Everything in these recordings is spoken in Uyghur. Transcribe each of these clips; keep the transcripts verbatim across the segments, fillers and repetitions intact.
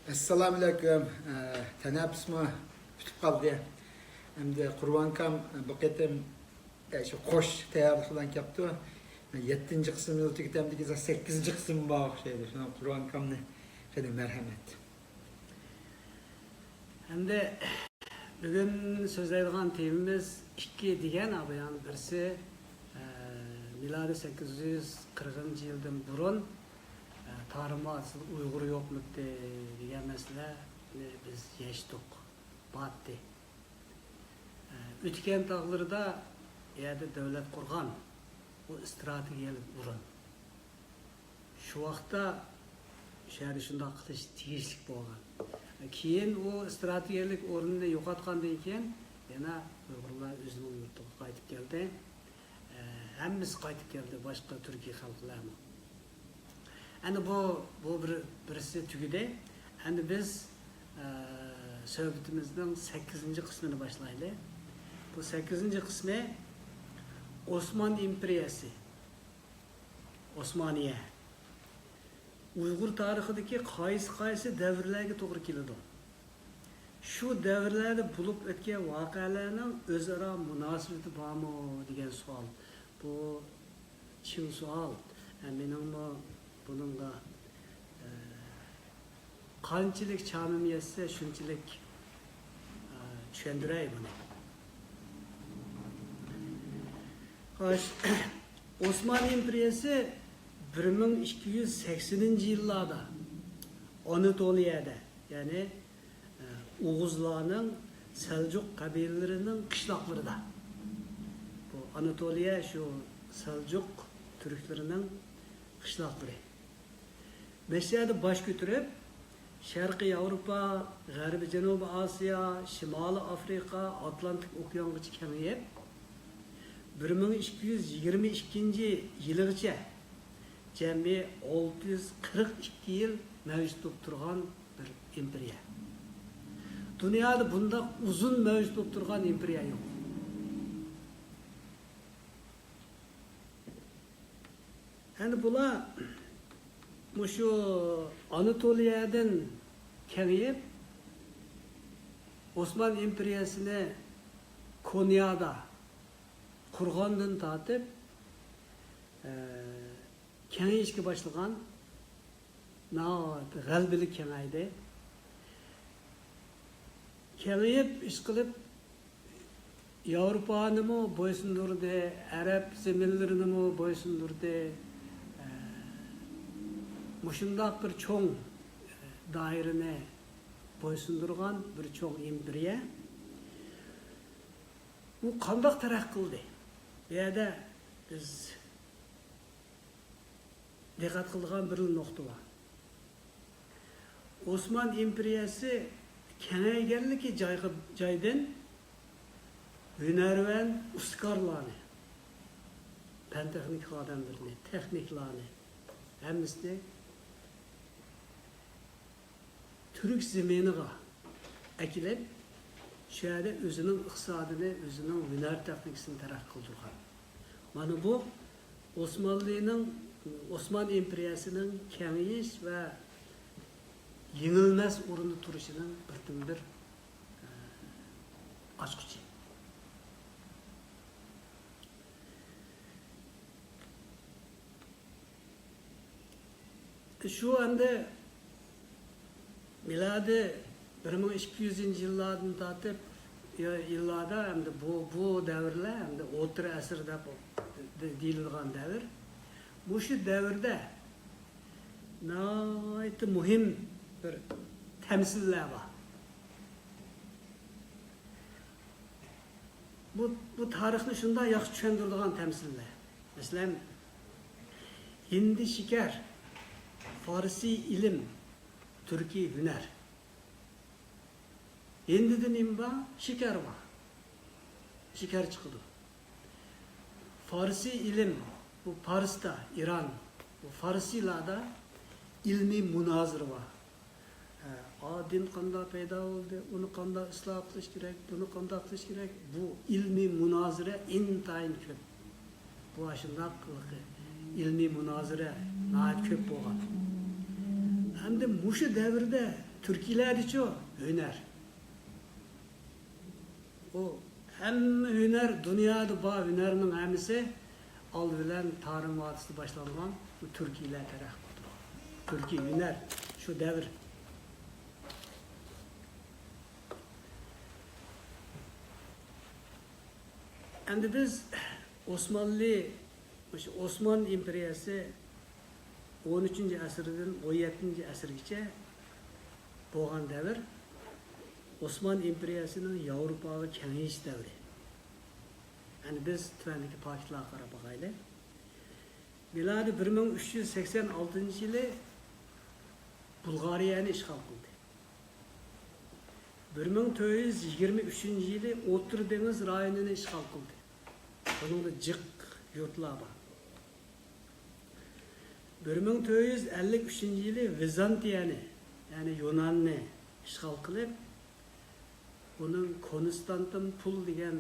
ئەسسالامۇئەلەيكۇم. ئە، تەنەپپۇسمۇ پۈتۈپ قالدى. ئەمدى قۇربانكام بۇ قېتىم، ئە، شۇ قوش تەييارلىق بىلەن كەپتۇ. يەتتىنچى قىسمىنى تۈگىتەمدىكىن، سەككىزىنچى قىسىم بار ئوخشايدۇ. شۇڭا قۇربانكامنى قېنى مەرھەمەت. ئەمدى بۈگۈن سۆزلەيدىغان تېمىمىز ئىككى دېگەن، ئابايان بىرسى، ئە، مىلادىي سەككىز يۈز قىرىقىنچى يىلدىن بۇرۇن، ئە، تارىم ۋاسىتىدە ئۇيغۇر يوقمىدى دېگەن مەسىلىنى بىز يەشتۇق، باتتى. ئە، ئۆتكەن تاغلىرىدا يەردە دۆلەت قۇرغان، بۇ ئىستراتېگىيەلىك ئورۇن. شۇ ۋاقىتتا شۇ يەردە شۇنداق قىلىش تېگىشلىك بولغان. كېيىن ئۇ ئىستراتېگىيەلىك ئورنىنى يوقاتقاندىن كېيىن يەنە ئۇيغۇرلار ئۆزىنىڭ يۇرتىغا قايتىپ كەلدى. ھەممىسى قايتىپ كەلدى، باشقا تۈركىي خەلقلەرمۇ. ئەنە بۇ، بۇ بىر، بىرسى تۈگىدى. ئەنە بىز، ئە، سۆھبىتىمىزنىڭ سەككىزىنچى قىسمىنى باشلايلى. بۇ سەككىزىنچى قىسمى ئوسمان ئىمپېرىيەسى. ئوسمانىيە ئۇيغۇر تارىخىدىكى قايسى-قايسى دەۋرلەرگە توغرا كېلىدۇ؟ شۇ دەۋرلەردە بولۇپ ئۆتكەن ۋەقەلەرنىڭ ئۆزئارا مۇناسىۋىتى بارمۇ دېگەن سوئال. بۇ چىڭ سوئال. ھە، مېنىڭمۇ بۇنىڭغا، ئە، قانچىلىك چامىم يەتسە، شۇنچىلىك، ئە، چۈشەندۈرەي بۇنى. خوش، ئوسمان ئىمپېرىيەسى بىر مىڭ ئىككى يۈز سەكسىنىنچى يىللاردا ئاناتولىيەدە، يەنى، ئە، ئوغۇزلارنىڭ سەلجۇق قەبىلىلىرىنىڭ قىشلاقلىرىدا. بۇ ئاناتولىيە شۇ سەلجۇق تۈركلىرىنىڭ قىشلاقلىرى. مەشەدە باش كۆتۈرۈپ، شەرقىي ياۋروپا، غەربىي جەنۇبىي ئاسىيا، شىمالىي ئافرىقا، ئاتلانتىك ئوكيانغىچە كېڭىيىپ، بىر مىڭ ئىككى يۈز يىگىرمە ئىككىنچى يىلىغىچە جەمئىي ئالتە يۈز قىرىق ئىككى يىل مەۋجۇت بولۇپ تۇرغان بىر ئىمپېرىيە. دۇنيادا بۇنداق ئۇزۇن مەۋجۇت بولۇپ تۇرغان ئىمپېرىيە يوق. ئەنە بۇلار مۇشۇ ئاناتولىيەدىن كېڭىيىپ، ئوسمان ئىمپېرىيەسىنى كونيادا قۇرغاندىن تارتىپ، ئە، كېڭىيىشكە باشلىغان، ناھايىتى غەلىبىلىك كېڭەيدى. كېڭىيىپ، ئىشقىلىپ، ياۋروپانىمۇ بويسۇندۇردى، ئەرەب زېمىنلىرىنىمۇ بويسۇندۇردى. ئە، مۇشۇنداق بىر چوڭ، ئە، دائىرىنى بويسۇندۇرغان بىر چوڭ ئىمپېرىيە. ئۇ قانداق تەرەققىي قىلدى؟ بۇ يەردە بىز دىققەت قىلىدىغان بىر نۇقتا بار. ئوسمان ئىمپېرىيەسى كېڭەيگەنلىكى جايغا، جايدىن ھۈنەرۋەن ئۇستىكارلارنى، پەن تېخنىكا ئادەملىرىنى، تېخنىكلارنى، ھەممىسىنى تۈرك زېمىنىغا ئەكېلىپ، شۇ يەردە ئۆزىنىڭ ئىقتىسادىنى، ئۆزىنىڭ ھۈنەر تېخنىكىسىنى تەرەققىي قىلدۇرغان. مانا بۇ ئوسمانلىنىڭ، ئوسمان ئىمپېرىيەسىنىڭ كېڭىيىش ۋە يېڭىلمەس ئورۇندا تۇرۇشىنىڭ بىردىنبىر، ئە، ئاچقۇچى. شۇ ئەمدى مىلادىي بىر مىڭ ئىككى يۈزىنچى يىللاردىن تارتىپ، يىللاردا ئەمدى بۇ، بۇ دەۋرلەر ئەمدى ئوتتۇرا ئەسىر دەپ دېيىلىدىغان دەۋر. مۇشۇ دەۋردە ناھايىتى مۇھىم بىر تەمسىللەر بار. بۇ، بۇ تارىخنى شۇنداق ياخشى چۈشەندۈرىدىغان تەمسىللەر. مەسىلەن، ھىندى شېكەر، فارسىي ئىلىم، تۈركىي ھۈنەر. ھىندىدە نېمە بار؟ شېكەر بار. شېكەر چىقىدۇ. فارسىي ئىلىم، بۇ پارستا، ئىران، بۇ فارسىيلاردا ئىلمىي مۇنازىرە بار. ھە، ئا، دىن قانداق پەيدا بولدى، ئۇنى قانداق ئىسلاھ قىلىش كېرەك، بۇنى قانداق قىلىش كېرەك، بۇ ئىلمىي مۇنازىرە ئىنتايىن كۆپ. بۇ ئاشۇنداق ئىلمىي مۇنازىرە ناھايىتى كۆپ بولغان. ئەمدى مۇشۇ دەۋردە تۈركىيلەردىچۇ ھۈنەر؟ ئۇ ھەممە ھۈنەر، دۇنيادا بار ھۈنەرنىڭ ھەممىسى ئالدى بىلەن تارىم ۋادىسىدا باشلانغان، بۇ تۈركىيلەر تەرەققىي قىلدى. تۈركىي ھۈنەر شۇ دەۋر. ئەمدى بىز ئوسمانلى، مۇشۇ ئوسمان ئىمپېرىيەسى ئون ئۈچىنچى ئەسىردىن ئون يەتتىنچى ئەسىرگىچە بولغان دەۋر ئوسمان ئىمپېرىيەسىنىڭ ياۋروپاغا كېڭىيىش دەۋرى. ئەمدى بىز تۆۋەندىكى پاكىتلارغا قاراپ باقايلى. مىلادىي بىر مىڭ ئۈچ يۈز سەكسەن ئالتىنچى يىلى بۇلغارىيەنى ئىشغال قىلدى. بىر مىڭ تۆت يۈز يىگىرمە ئۈچىنچى يىلى ئوتتۇرا دېڭىز رايونىنى ئىشغال قىلدى. بۇنىڭدا جىق يۇرتلار بار. بىر مىڭ تۆت يۈز ئەللىك ئۈچىنچى يىلى ۋىزانتىيەنى، يەنى يۇناننى ئىشغال قىلىپ، ئۇنىڭ كونستانتىنپول دېگەن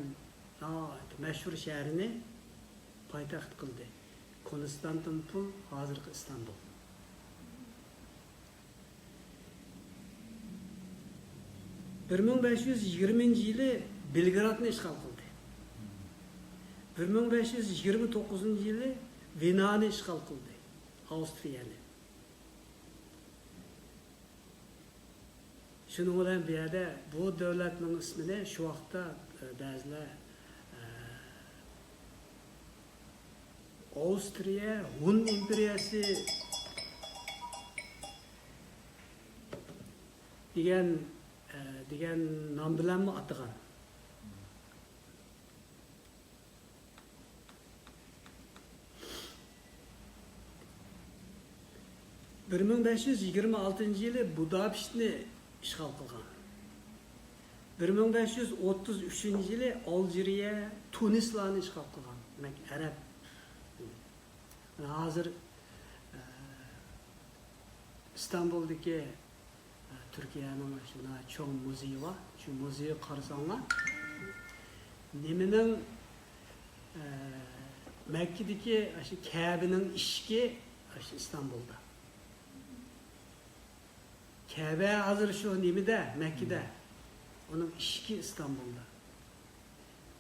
ناھايىتى مەشھۇر شەھىرىنى پايتەخت قىلدى. كونستانتىنپول، ھازىرقى ئىستانبۇل. بىر مىڭ بەش يۈز يىگىرمىنچى يىلى بېلگرادنى ئىشغال قىلدى. بىر مىڭ بەش يۈز يىگىرمە توققۇزىنچى يىلى ۋېنانى ئىشغال قىلدى، ئاۋسترىيەنى. شۇنىڭ بىلەن بۇ يەردە بۇ دۆلەتنىڭ ئىسمىنى شۇ ۋاقىتتا، ئە، بەزىلەر، ئە، ئاۋسترىيە ھون ئىمپېرىيەسى دېگەن، ئە، دېگەن نام بىلەنمۇ ئاتىغان. بىر مىڭ بەش يۈز يىگىرمە ئالتىنچى يىلى بۇداپېشتنى ئىشغال قىلغان. بىر مىڭ بەش يۈز ئوتتۇز ئۈچىنچى يىلى ئالجىرىيە، تۇنىسلارنى ئىشغال قىلغان. دېمەك، ئەرەب. ھازىر، ئە، ئىستانبۇلدىكى، ئە، تۈركىيەنىڭ شۇنداق چوڭ مۇزېيى بار. شۇ مۇزېيغا قارىساڭلار، نېمىنىڭ، ئە، مەككىدىكى شۇ كەبىنىڭ ئىشىكى شۇ ئىستانبۇلدا. كەبە ھازىر شۇ نېمىدە، مەككىدە. ئۇنىڭ ئىشىكى ئىستانبۇلدا.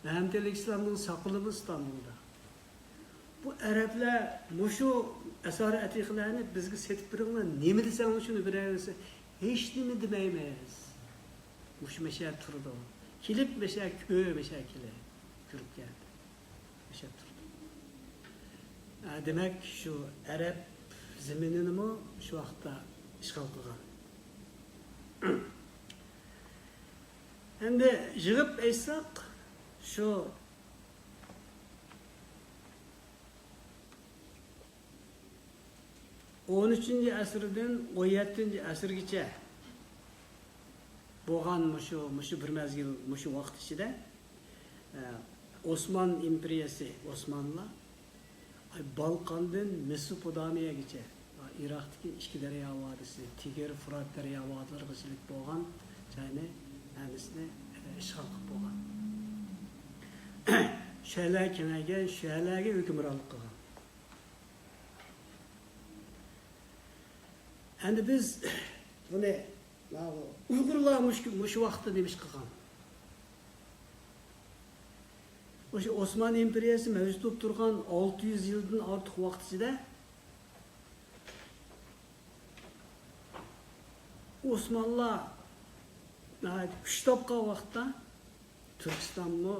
مەمتىلىك ئىسلامنىڭ ساقىلىمۇ ئىستانبۇلدا. بۇ ئەرەبلەر مۇشۇ ئاسارە ئەتىقىلەرنى بىزگە سېتىپ بېرىڭلار، نېمە دېسەڭلار شۇنى بېرەۋەرسە، ھېچنېمە دېمەيمىز. مۇشۇ مەشە تۇرىدۇ. كېلىپ مەشە كۆ، مەشە كېلە. كۆرۈپ كەلدى. مەشە تۇرىدۇ. ئە، دېمەك، شۇ ئەرەب زېمىنىنىمۇ شۇ ۋاقىتتا ئىشغال قىلغان. ئەمدى يىغىپ ئېيتساق، شۇ ئون ئۈچىنچى ئەسىردىن ئون يەتتىنچى ئەسىرگىچە بولغان مۇشۇ، مۇشۇ بىر مەزگىل، مۇشۇ ۋاقىت ئىچىدە، ئە، ئوسمان ئىمپېرىيەسى، ئوسمانلار، ئاي، بالقاندىن مېسوپوتامىيەگىچە، ئىراقتىكى ئىككى دەريا ۋادىسى، تىگىر، فۇرات دەريا ۋادىلىرىغىچىلىك بولغان جاينى ھەممىسىنى، ئە، ئىشغال قىلىپ بولغان. شۇ يەرلەر كېڭەيگەن، شۇ يەرلەرگە ھۆكۈمرانلىق قىلغان. ئەمدى بىز بۇنى، ماۋۇ ئۇيغۇرلار مۇشۇ، مۇشۇ ۋاقىتتا نېمە ئىش قىلغان؟ مۇشۇ ئوسمان ئىمپېرىيەسى مەۋجۇت بولۇپ تۇرغان ئالتە يۈز يىلدىن ئارتۇق ۋاقىت ئىچىدە ئوسمانلار ناھايىتى كۈچ تاپقان ۋاقىتتا تۈركىستانمۇ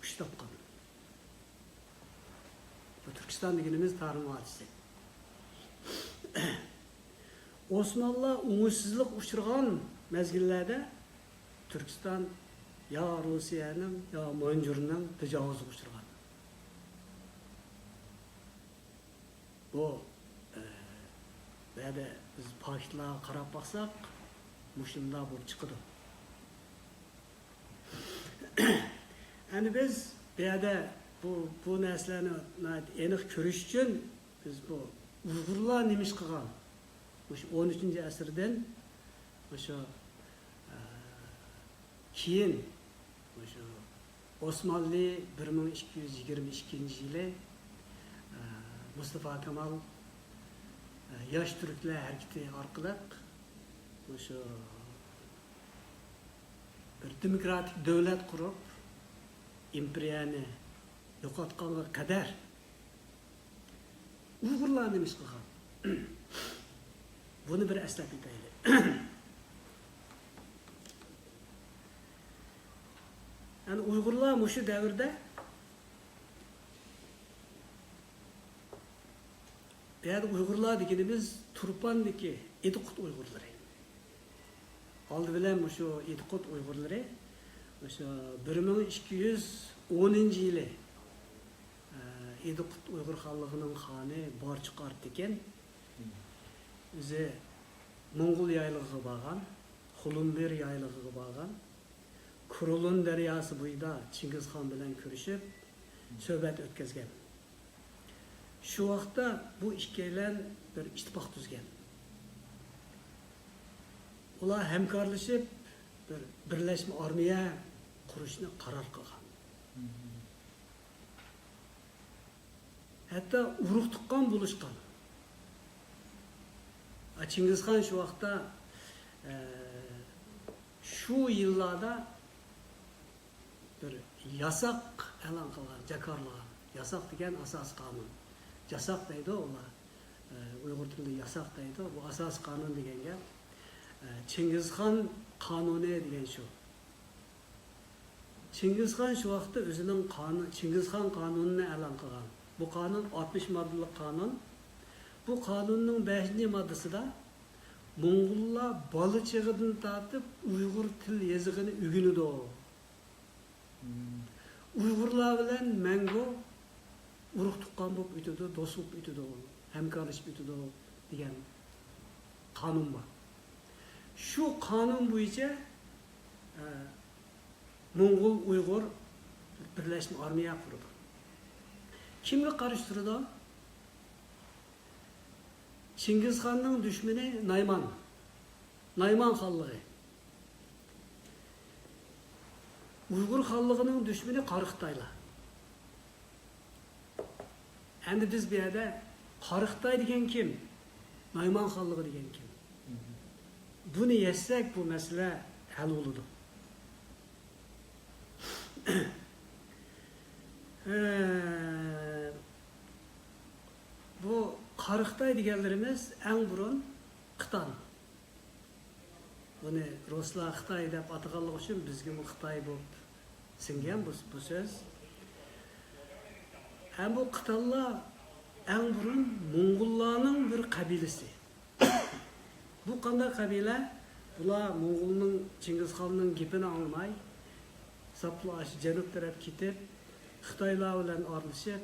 كۈچ تاپقان. بۇ تۈركىستان دېگىنىمىز تارىم ۋادىسى. ئوسمانلار ئوڭۇشسىزلىققا ئۇچرىغان مەزگىللەردە تۈركىستان يا روسىيەنىڭ، يا مانجۇرنىڭ تاجاۋۇزىغا ئۇچرىغان. بۇ، ئە، بۇ يەردە بىز پاكىتلارغا قاراپ باقساق، مۇشۇنداق بولۇپ چىقىدۇ. ئەمدى بىز بۇ يەردە بۇ، بۇ نەرسىلەرنى ناھايىتى ئېنىق كۆرۈش ئۈچۈن بىز بۇ ئۇيغۇرلار نېمە ئىش قىلغان؟ مۇشۇ ئون ئۈچىنچى ئەسىردىن مۇشۇ، ئە، كېيىن مۇشۇ ئوسمانلى بىر مىڭ ئىككى يۈز يىگىرمە ئىككىنچى يىلى، ئە، مۇستافا كامال، ئە، ياش تۈركلەر ھەرىكىتى ئارقىلىق مۇشۇ بىر دېموكراتىك دۆلەت قۇرۇپ، ئىمپېرىيەنى يوقاتقانغا قەدەر ئۇيغۇرلار نېمە ئىش قىلغان؟ بۇنى بىر ئەسلەپ ئۆتەيلى. يەنى ئۇيغۇرلار مۇشۇ دەۋردە، بۇ يەردە ئۇيغۇرلار دېگىنىمىز تۇرپاندىكى ئىدىقۇت ئۇيغۇرلىرى. ئالدى بىلەن مۇشۇ ئىدىقۇت ئۇيغۇرلىرى مۇشۇ بىر مىڭ ئىككى يۈز ئونىنچى يىلى، ئە، ئىدىقۇت ئۇيغۇر خانلىقىنىڭ خانى بارچۇق ئارتىكەن. ئۆزى موڭغۇل يايلىقىغا بارغان، خۇلۇمبىر يايلىقىغا بارغان، كۇرۇلۇن دەرياسى بويىدا چىڭگىزخان بىلەن كۆرۈشۈپ، سۆھبەت ئۆتكۈزگەن. شۇ ۋاقىتتا بۇ ئىككىيلەن بىر ئىتتىپاق تۈزگەن. ئۇلار ھەمكارلىشىپ بىر بىرلەشمە ئارمىيە قۇرۇشنى قارار قىلغان. ھەتتا ئۇرۇق تۇغقان بولۇشقان. ئا، چىڭگىزخان شۇ ۋاقىتتا، ئە، شۇ يىللاردا بىر ياساق ئېلان قىلغان، جاكارلىغان. ياساق دېگەن ئاساسىي قانۇن. جاساق دەيدۇ ئۇلار. ئە، ئۇيغۇر تىلىدا ياساق دەيدۇ. بۇ ئاساسىي قانۇن دېگەن گەپ. ئە، چىڭگىزخان قانۇنى دېگەن شۇ. چىڭگىزخان شۇ ۋاقىتتا ئۆزىنىڭ قانۇ-، چىڭگىزخان قانۇنىنى ئېلان قىلغان. بۇ قانۇن ئاتمىش ماددىلىق قانۇن. بۇ قانۇننىڭ بەشىنچى ماددىسىدا موڭغۇللار بالا چېغىدىن تارتىپ ئۇيغۇر تىل يېزىقىنى ئۆگىنىدۇ. ئۇيغۇرلار بىلەن مەڭگۈ ئۇرۇق تۇغقان بولۇپ ئۆتىدۇ، دوست بولۇپ ئۆتىدۇ، ھەمكارلىشىپ ئۆتىدۇ دېگەن قانۇن بار. شۇ قانۇن بويىچە، ئە، موڭغۇل ئۇيغۇر بىرلەشمە ئارمىيە قۇرىدۇ. كىمگە قارشى تۇرىدۇ؟ چىڭگىزخاننىڭ دۈشمىنى نايمان. نايمان خانلىقى. ئۇيغۇر خانلىقىنىڭ دۈشمىنى قارا خىتايلار. ئەمدى بىز بۇ يەردە قارا خىتاي دېگەن كىم؟ نايمان خانلىقى دېگەن كىم؟ بۇنى يەتسەك، بۇ مەسىلە ھەل بولىدۇ. ھە، بۇ قارا خىتاي دېگەنلىرىمىز ئەڭ بۇرۇن خىتان. بۇنى رۇسلار خىتاي دەپ ئاتىغانلىقى ئۈچۈن بىزگىمۇ خىتاي بولۇپ سىڭگەن بۇ، بۇ سۆز. ھەم بۇ خىتانلار ئەڭ بۇرۇن موڭغۇللارنىڭ بىر قەبىلىسى. بۇ قانداق قەبىلە؟ بۇلار موڭغۇلنىڭ، چىڭگىزخاننىڭ گېپىنى ئاڭلىماي، ساپلا ئاشۇ جەنۇب تەرەپ كېتىپ، خىتايلار بىلەن ئارىلىشىپ،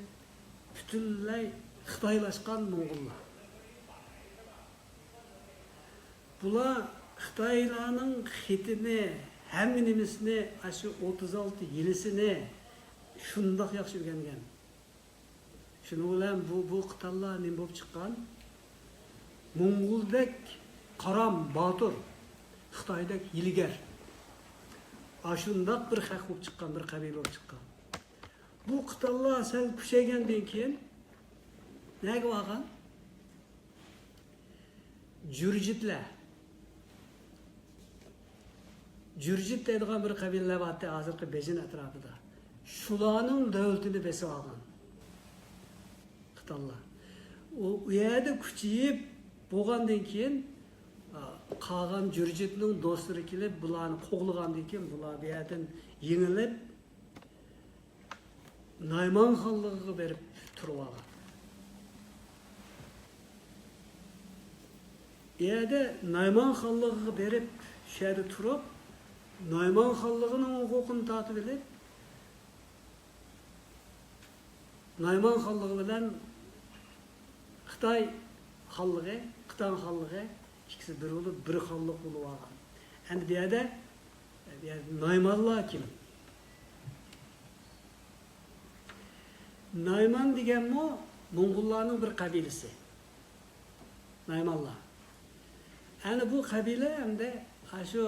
پۈتۈنلەي خىتايلاشقان موڭغۇللار. بۇلار خىتايلارنىڭ خېتىنى، ھەممە نېمىسىنى، ئاشۇ ئوتتۇز ئالتە يىلىسىنى شۇنداق ياخشى ئۆگەنگەن. شۇنىڭ بىلەن بۇ، بۇ خىتايلار نېمە بولۇپ چىققان؟ موڭغۇلدەك قارام، باتۇر، خىتايدەك ھىيلىگەر. ئاشۇنداق بىر خەق بولۇپ چىققان، بىر قەبىلە بولۇپ چىققان. بۇ خىتايلار سەل كۈچەيگەندىن كېيىن نەگە بارغان؟ جۈرجىتلەر. جۈرجىت دەيدىغان بىر قەبىلىلەر بارتتى، ھازىرقى بېيجىڭ ئەتراپىدا. شۇلارنىڭ دۆلىتىنى بېسىپ ئالغان خىتايلار. ئۇ، ئۇ يەردە كۈچىيىپ بولغاندىن كېيىن، ئا، قالغان جۈرجىتنىڭ دوستلىرى كېلىپ، بۇلارنى قوغلىغاندىن كېيىن، بۇلار بۇ يەردىن يېڭىلىپ، نايمان خانلىقىغا بېرىپ تۇرۇۋالغان. ئۇ يەردە نايمان خانلىقىغا بېرىپ، شۇ يەردە تۇرۇپ، نايمان خانلىقىنىڭ ھوقۇقىنى تارتىۋېلىپ، نايمان خانلىقى بىلەن خىتاي خانلىقى، خىتان خانلىقى ئىككىسى بىر بولۇپ، بىر خانلىق بولۇپ ئالغان. ئەمدى بۇ يەردە، بۇ يەردە نايمانلار كىم؟ نايمان دېگەنمۇ موڭغۇللارنىڭ بىر قەبىلىسى. نايمانلار. ئەنە بۇ قەبىلە ئەمدى ئاشۇ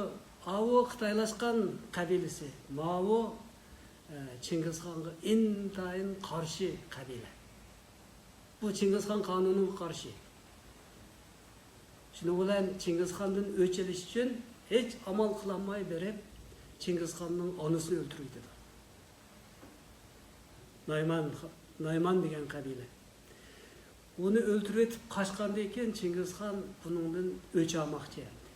ئاۋۇ خىتايلاشقان قەبىلىسى، ماۋۇ، ئە، چىڭگىزخانغا ئىنتايىن قارشى قەبىلە. بۇ چىڭگىزخان قانۇنىغا قارشى. شۇنىڭ بىلەن چىڭگىزخاندىن ئۆچ ئېلىش ئۈچۈن ھېچ ئامال قىلالماي بېرىپ، چىڭگىزخاننىڭ ئانىسىنى ئۆلتۈرۈۋېتىدۇ. نايمان، نايمان دېگەن قەبىلە. ئۇنى ئۆلتۈرۈۋېتىپ قاچقاندىن كېيىن، چىڭگىزخان بۇنىڭدىن ئۆچ ئالماقچى ئەمدى.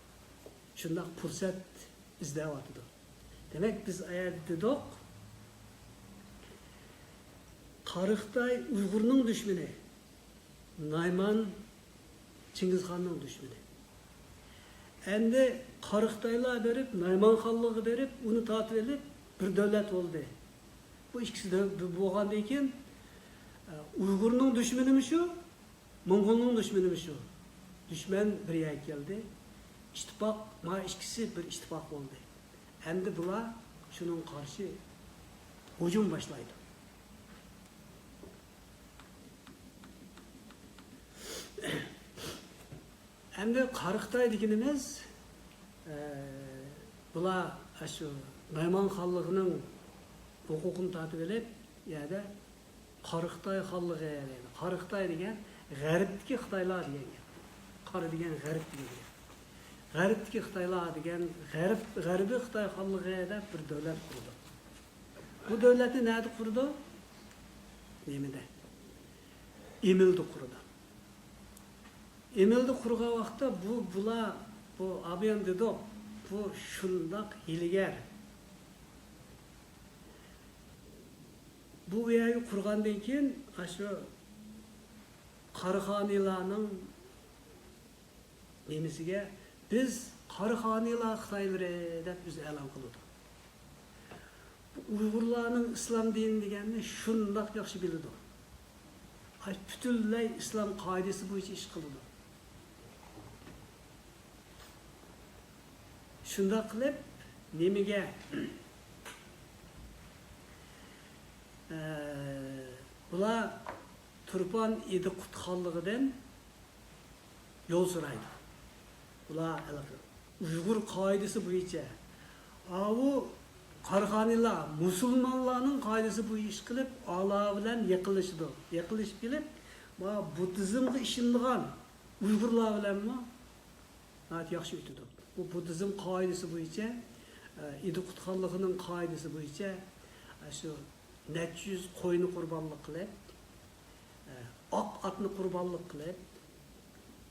شۇنداق پۇرسەت ئىزدەۋاتىدۇ. دېمەك، بىز ئەيەردە دېدۇق، قارىخىتاي ئۇيغۇرنىڭ دۈشمىنى، نايمان چىڭگىزخاننىڭ دۈشمىنى. ئەمدى قارىخىتايلار بېرىپ، نايمان خانلىقىغا بېرىپ، ئۇنى تارتىۋېلىپ، بىر دۆلەت بولدى. بۇ ئىككىسى دۆ-، بولغاندىن كېيىن، ئە، ئۇيغۇرنىڭ دۈشمىنىمۇ شۇ، موڭغۇلنىڭ دۈشمىنىمۇ شۇ. دۈشمەن بىر يەرگە كەلدى. ئىتتىپاق، ما ئىككىسى بىر ئىتتىپاق بولدى. ئەمدى بۇلار شۇنىڭغا قارشى ھۇجۇم باشلايدۇ. ئەمدى قارىخىتاي دېگىنىمىز، ئە، بۇلار ئاشۇ نايمان خانلىقىنىڭ ھوقۇقىنى تارتىۋېلىپ، يەردە قارىخىتاي خانلىقى دەيدۇ. قارىخىتاي دېگەن غەربتىكى خىتايلار دېگەن گەپ. قارا دېگەن غەرب دېگەن گەپ. غەربتىكى خىتايلار دېگەن، غەرب، غەربىي خىتاي خانلىقى دەپ بىر دۆلەت قۇرىدۇ. بۇ دۆلەتنى نەدە قۇرىدۇ؟ نېمىدە؟ ئىمىلدا قۇرىدۇ. ئىمىلدا قۇرغان ۋاقىتتا بۇ، بۇلار، بۇ ئابىيان دېدۇق، بۇ شۇنداق ھىيلىگەر. بۇ يەرگە قۇرغاندىن كېيىن، ئاشۇ قاراخانىيلارنىڭ نېمىسىگە، بىز قاراخانىيلار خىتايلىرى دەپ ئۆزى ئېلان قىلىدۇ. بۇ ئۇيغۇرلارنىڭ ئىسلام دىنى دېگەننى شۇنداق ياخشى بىلىدۇ. ئاي، پۈتۈنلەي ئىسلام قائىدىسى بويىچە ئىش قىلىدۇ. شۇنداق قىلىپ، نېمىگە، ئە، بۇلار تۇرپان ئىدىقۇت خانلىقىدىن يول سورايدۇ. بۇلار ھېلىقى ئۇيغۇر قائىدىسى بويىچە، ئاۋۇ قاراخانىيلار مۇسۇلمانلارنىڭ قائىدىسى بويىچە ئىش قىلىپ، ئالار بىلەن يېقىنلىشىدۇ. يېقىنلىشىپ كېلىپ، ما بۇددىزمغا ئىشىنىدىغان ئۇيغۇرلار بىلەنمۇ ناھايىتى ياخشى ئۆتىدۇ. بۇ بۇددىزم قائىدىسى بويىچە، ئە، ئىدىقۇت خانلىقىنىڭ قائىدىسى بويىچە، ئە، شۇ نەچچە يۈز قوينى قۇربانلىق قىلىپ، ئاق ئاتنى قۇربانلىق قىلىپ،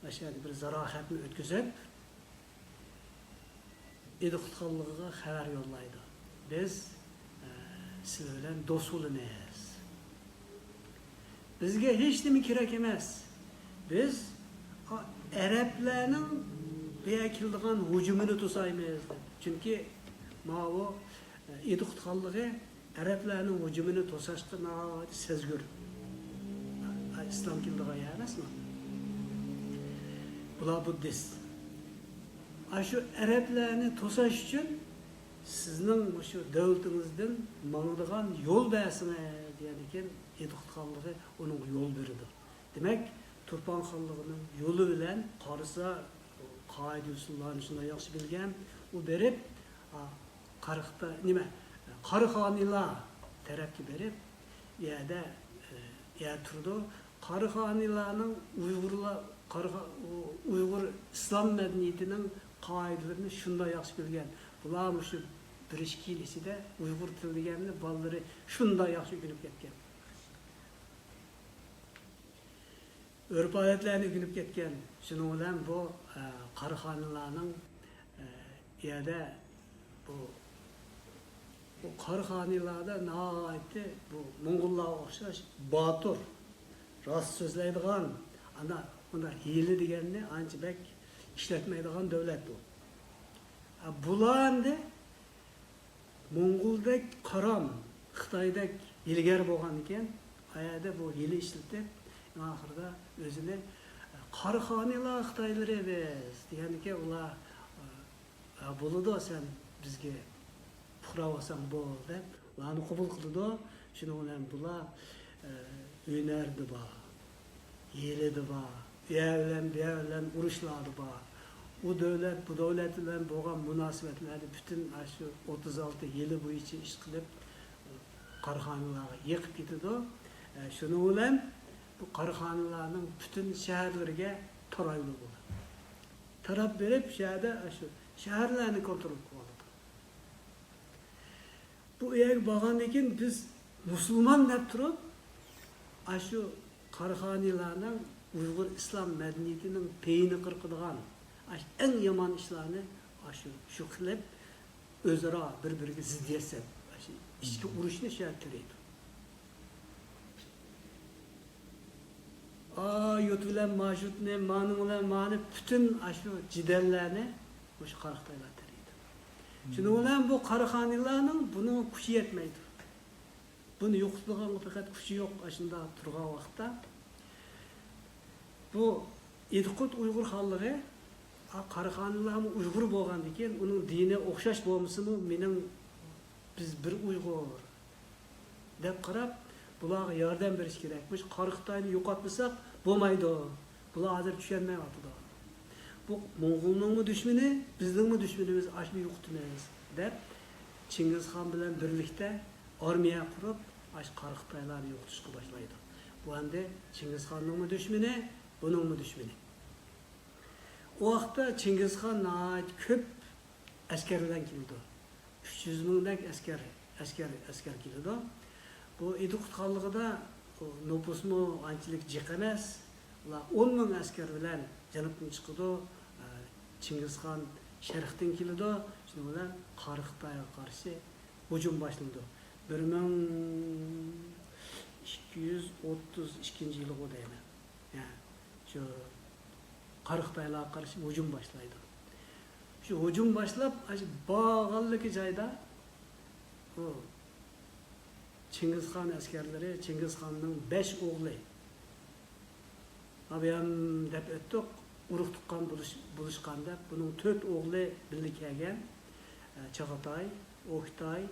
ئاشۇ يەردە بىر زاراخەتنى ئۆتكۈزۈپ، ئىدىقۇت خانلىقىغا خەۋەر يوللايدۇ. بىز، ئە، سىلەر بىلەن دوست بولىمىز. بىزگە ھېچنېمە كېرەك ئەمەس. بىز، ئا، ئەرەبلەرنىڭ بۇ يەرگە كېلىدىغان ھۇجۇمىنى توسايمىز، دەپ. چۈنكى ماۋۇ، ئە، ئىدىقۇت خانلىقى ئەرەبلەرنىڭ ھۇجۇمىنى توساشقا ناھايىتى سەزگۈر. ئىسلام كېلىدىغان يەر ئەمەسمۇ؟ بۇلار بۇددىست. ئاشۇ ئەرەبلەرنى توساش ئۈچۈن سىزنىڭ مۇشۇ دۆلىتىڭىزدىن ماڭىدىغان يول بەرسىڭىز، دېگەندىكىن، ئىدىقۇت خانلىقى ئۇنىڭغا يول بېرىدۇ. دېمەك، تۇرپان خانلىقىنىڭ يولى بىلەن قارىسا، قائىدە-ئۇسۇللارنى شۇنداق ياخشى بىلگەن، ئۇ بېرىپ، ئا، قارىختا-، نېمە، قاراخانىيلار تەرەپكە بېرىپ، ئۇ يەردە، ئە، يەر تۇرىدۇ. قاراخانىيلارنىڭ ئۇيغۇرلار، قارىخا-، ئۇ-، ئۇيغۇر ئىسلام مەدەنىيىتىنىڭ قائىدىلىرىنى شۇنداق ياخشى بىلگەن. بۇلار مۇشۇ بىر ئىككى يىل ئىچىدە ئۇيغۇر تىلى دېگەننى بالىلىرى شۇنداق ياخشى ئۆگىنىپ كەتكەن. ئۆرپ-ئادەتلەرنى ئۆگىنىپ كەتكەن. شۇنىڭ بىلەن بۇ، ئە، قاراخانىيلارنىڭ، ئە، يەردە بۇ، بۇ قاراخانىيلاردا ناھايىتى بۇ موڭغۇللارغا ئوخشاش باتۇر، راست سۆزلەيدىغان، ئانا، ئۇنداق ھىيلە دېگەننى ئانچە بەك ئىشلەتمەيدىغان دۆلەت بۇ. ئە، بۇلار ئەمدى موڭغۇلدەك قارام، خىتايدەك ھىيلىگەر بولغاندىكىن، ئۇ يەردە بۇ ھىيلە ئىشلىتىپ، ئەڭ ئاخىرىدا ئۆزىنى، «قاراخانىيلار خىتايلىرى بىز» دېگەندىكىن، ئۇلار، «ھە، بولىدۇ، سەن بىزگە پۇقرا بولساڭ بول» دەپ، ئۇلارنى قوبۇل قىلىدۇ. شۇنىڭ بىلەن بۇلار، ئە، ھۈنەردە بار، ھىيلىدە بار، ئۇ يەر بىلەن بۇ يەر بىلەن ئۇرۇشلاردا بار. ئۇ دۆلەت، بۇ دۆلەت بىلەن بولغان مۇناسىۋەتلەردە پۈتۈن ئاشۇ ئوتتۇز ئالتە يىلى بويىچە ئىش قىلىپ، قاراخانىيلارغا يېقىپ كېتىدۇ. ئە، شۇنىڭ بىلەن بۇ قاراخانىيلارنىڭ پۈتۈن شەھەرلىرىگە تارايلى بولىدۇ. تاراپ بېرىپ، شۇ يەردە شۇ شەھەرلەرنى كونترول قىلىۋالىدۇ. بۇ يەرگە بارغاندىن كېيىن بىز مۇسۇلمان دەپ تۇرۇپ، ئاشۇ قاراخانىيلارنىڭ ئۇيغۇر ئىسلام مەدەنىيىتىنىڭ پېيىنى قىرقىدىغان، ئاشۇ ئەڭ يامان ئىشلارنى ئاشۇ، شۇ قىلىپ، ئۆزئارا بىر-بىرىگە زىددىيەت سەپ، ئاشۇ ئىچكى ئۇرۇشنى شۇ يەردە تېرەيدۇ. ئا يۇرت بىلەن ما يۇرتنى، مانىڭ بىلەن مانى، پۈتۈن ئاشۇ جېدەللەرنى مۇشۇ قاراخانىيلار تېرەيدۇ. شۇنىڭ بىلەن بۇ قاراخانىيلارنىڭ بۇنىڭغا كۈچى يەتمەيدۇ. بۇنى يوقىتىدىغانغا پەقەت كۈچى يوق، ئاشۇنداق تۇرغان ۋاقىتتا، بۇ ئىدىقۇت ئۇيغۇر خانلىقى، ئا، قاراخانىيلارمۇ ئۇيغۇر بولغاندىكىن، ئۇنىڭ دىنى ئوخشاش بولمىسىمۇ، مېنىڭ، بىز بىر ئۇيغۇر دەپ قاراپ، بۇلارغا ياردەم بېرىش كېرەك. مۇشۇ قاراخانىينى يوقاتمىساق بولمايدۇ. بۇلار ھازىر چۈشەنمەيۋاتىدۇ. بۇ موڭغۇلنىڭمۇ دۈشمىنى، بىزنىڭمۇ دۈشمىنىمىز، ئاشۇنى يوقىتىمىز دەپ، چىڭگىزخان بىلەن بىرلىكتە ئارمىيە قۇرۇپ، ئاشۇ قاراخانىيلارنى يوقىتىشقا باشلايدۇ. بۇ ئەمدى چىڭگىزخاننىڭمۇ دۈشمىنى، بۇنىڭمۇ دۈشمىنى. ئۇ ۋاقىتتا چىڭگىزخان ناھايىتى كۆپ ئەسكەر بىلەن كېلىدۇ. ئۈچ يۈز مىڭدەك ئەسكەر، ئەسكەر، ئەسكەر كېلىدۇ. بۇ ئىدىقۇت خانلىقىدا نوپۇسمۇ ئانچىلىك جىق ئەمەس. ئۇلار ئون مىڭ ئەسكەر بىلەن جەنۇبتىن چىقىدۇ. چىڭگىزخان شەرقتىن كېلىدۇ. شۇنىڭ بىلەن قاراخانىيغا قارشى ھۇجۇم باشلىنىدۇ. بىر مىڭ ئىككى يۈز ئوتتۇز ئىككىنچى يىلىغۇ دەيمەن. ھە، شۇ قاراخانىيلارغا قارشى ھۇجۇم باشلايدۇ. شۇ ھۇجۇم باشلاپ، ئاشۇ بارغانلىكى جايدا ئۇ چىڭگىزخان ئەسكەرلىرى، چىڭگىزخاننىڭ بەش ئوغلى، ئابىيام دەپ ئۆتتۇق، ئۇرۇق تۇغقان بولۇش-، بولۇشقان دەپ، بۇنىڭ تۆت ئوغلى بىللە كەلگەن. ئە، چاغاتاي، ئوكتاي،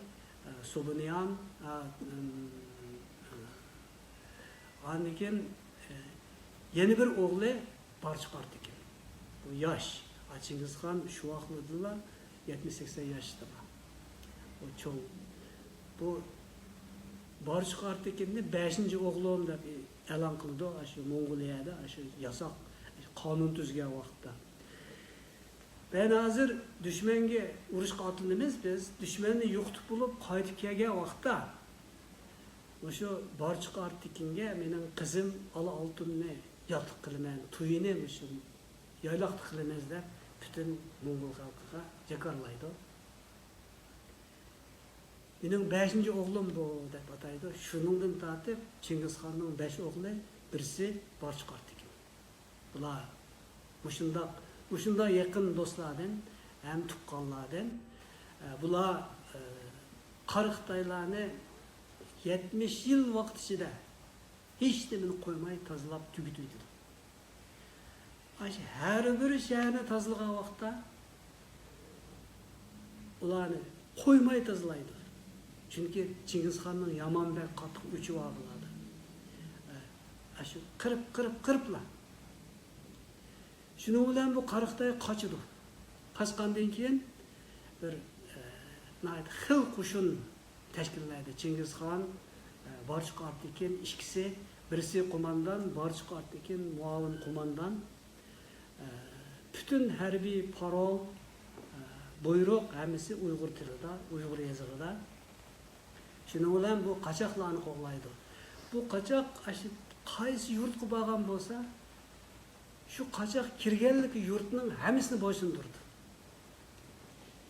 ئە، سوبۇنيان، ئە، ئىم، ئاندىن كېيىن، ئە، يەنە بىر ئوغلى بارچۇق ئارتېكىن. بۇ ياش. ئا، چىڭگىزخان شۇ ۋاقىتلىرىدىلا يەتمىش سەكسەن ياشتا بار. بۇ چوڭ. بۇ بارچۇق ئارتېكىننى بەشىنچى ئوغلۇم دەپ ئېلان قىلىدۇ، ئاشۇ موڭغۇلىيەدە، ئاشۇ ياساق، قانۇن تۈزگەن ۋاقىتتا. مەن ھازىر دۈشمەنگە ئۇرۇشقا ئاتلىنىمىز بىز، دۈشمەننى يوقىتىپ بولۇپ قايتىپ كەلگەن ۋاقىتتا، مۇشۇ بارچۇق ئارتېكىنگە مېنىڭ قىزىم ئالا ئالتۇننى ياتلىق قىلىمەن، تويىنى مۇشۇ يايلاقتا قىلىمىز دەپ پۈتۈن موڭغۇل خەلقىگە جاكارلايدۇ. مېنىڭ بەشىنچى ئوغلۇم بۇ دەپ ئاتايدۇ. شۇنىڭدىن تارتىپ چىڭگىزخاننىڭ بەش ئوغلى، بىرسى بارچۇق ئارتېكىن. بۇلار مۇشۇنداق، مۇشۇنداق يېقىن دوستلاردىن ھەم تۇغقانلاردىن. ئە، بۇلار، ئە، قاراخانىيلارنى يەتمىش يىل ۋاقىت ئىچىدە ھېچنېمىنى قويماي تازىلاپ تۈگىتىۋېتىدۇ. ئاشۇ ھەر بىر شەھەرنى تازىلىغان ۋاقىتتا ئۇلارنى قويماي تازىلايدۇ. چۈنكى چىڭگىزخاننىڭ يامان بەك قاتتىق ئۆچى بار بۇلاردا. ئە، ئاشۇ قىرىپ، قىرىپ، قىرىپلا. شۇنىڭ بىلەن بۇ قاراخانىي قاچىدۇ. قاچقاندىن كېيىن بىر، ئە، ناھايىتى خېلى قوشۇن تەشكىللەيدۇ. چىڭگىزخان، ئە، بارچۇق ئارتېكىن ئىككىسى، بىرسى قوماندان، بارچۇق ئارتېكىن مۇئاۋىن قوماندان. ئە، پۈتۈن ھەربىي پارول، ئە، بۇيرۇق ھەممىسى ئۇيغۇر تىلىدا، ئۇيغۇر يېزىقىدا. شۇنىڭ بىلەن بۇ قاچاقلارنى قوغلايدۇ. بۇ قاچاق ئاشۇ قايسى يۇرتقا بارغان بولسا، شۇ قاچاق كىرگەنلىكى يۇرتنىڭ ھەممىسىنى بويسۇندۇرىدۇ.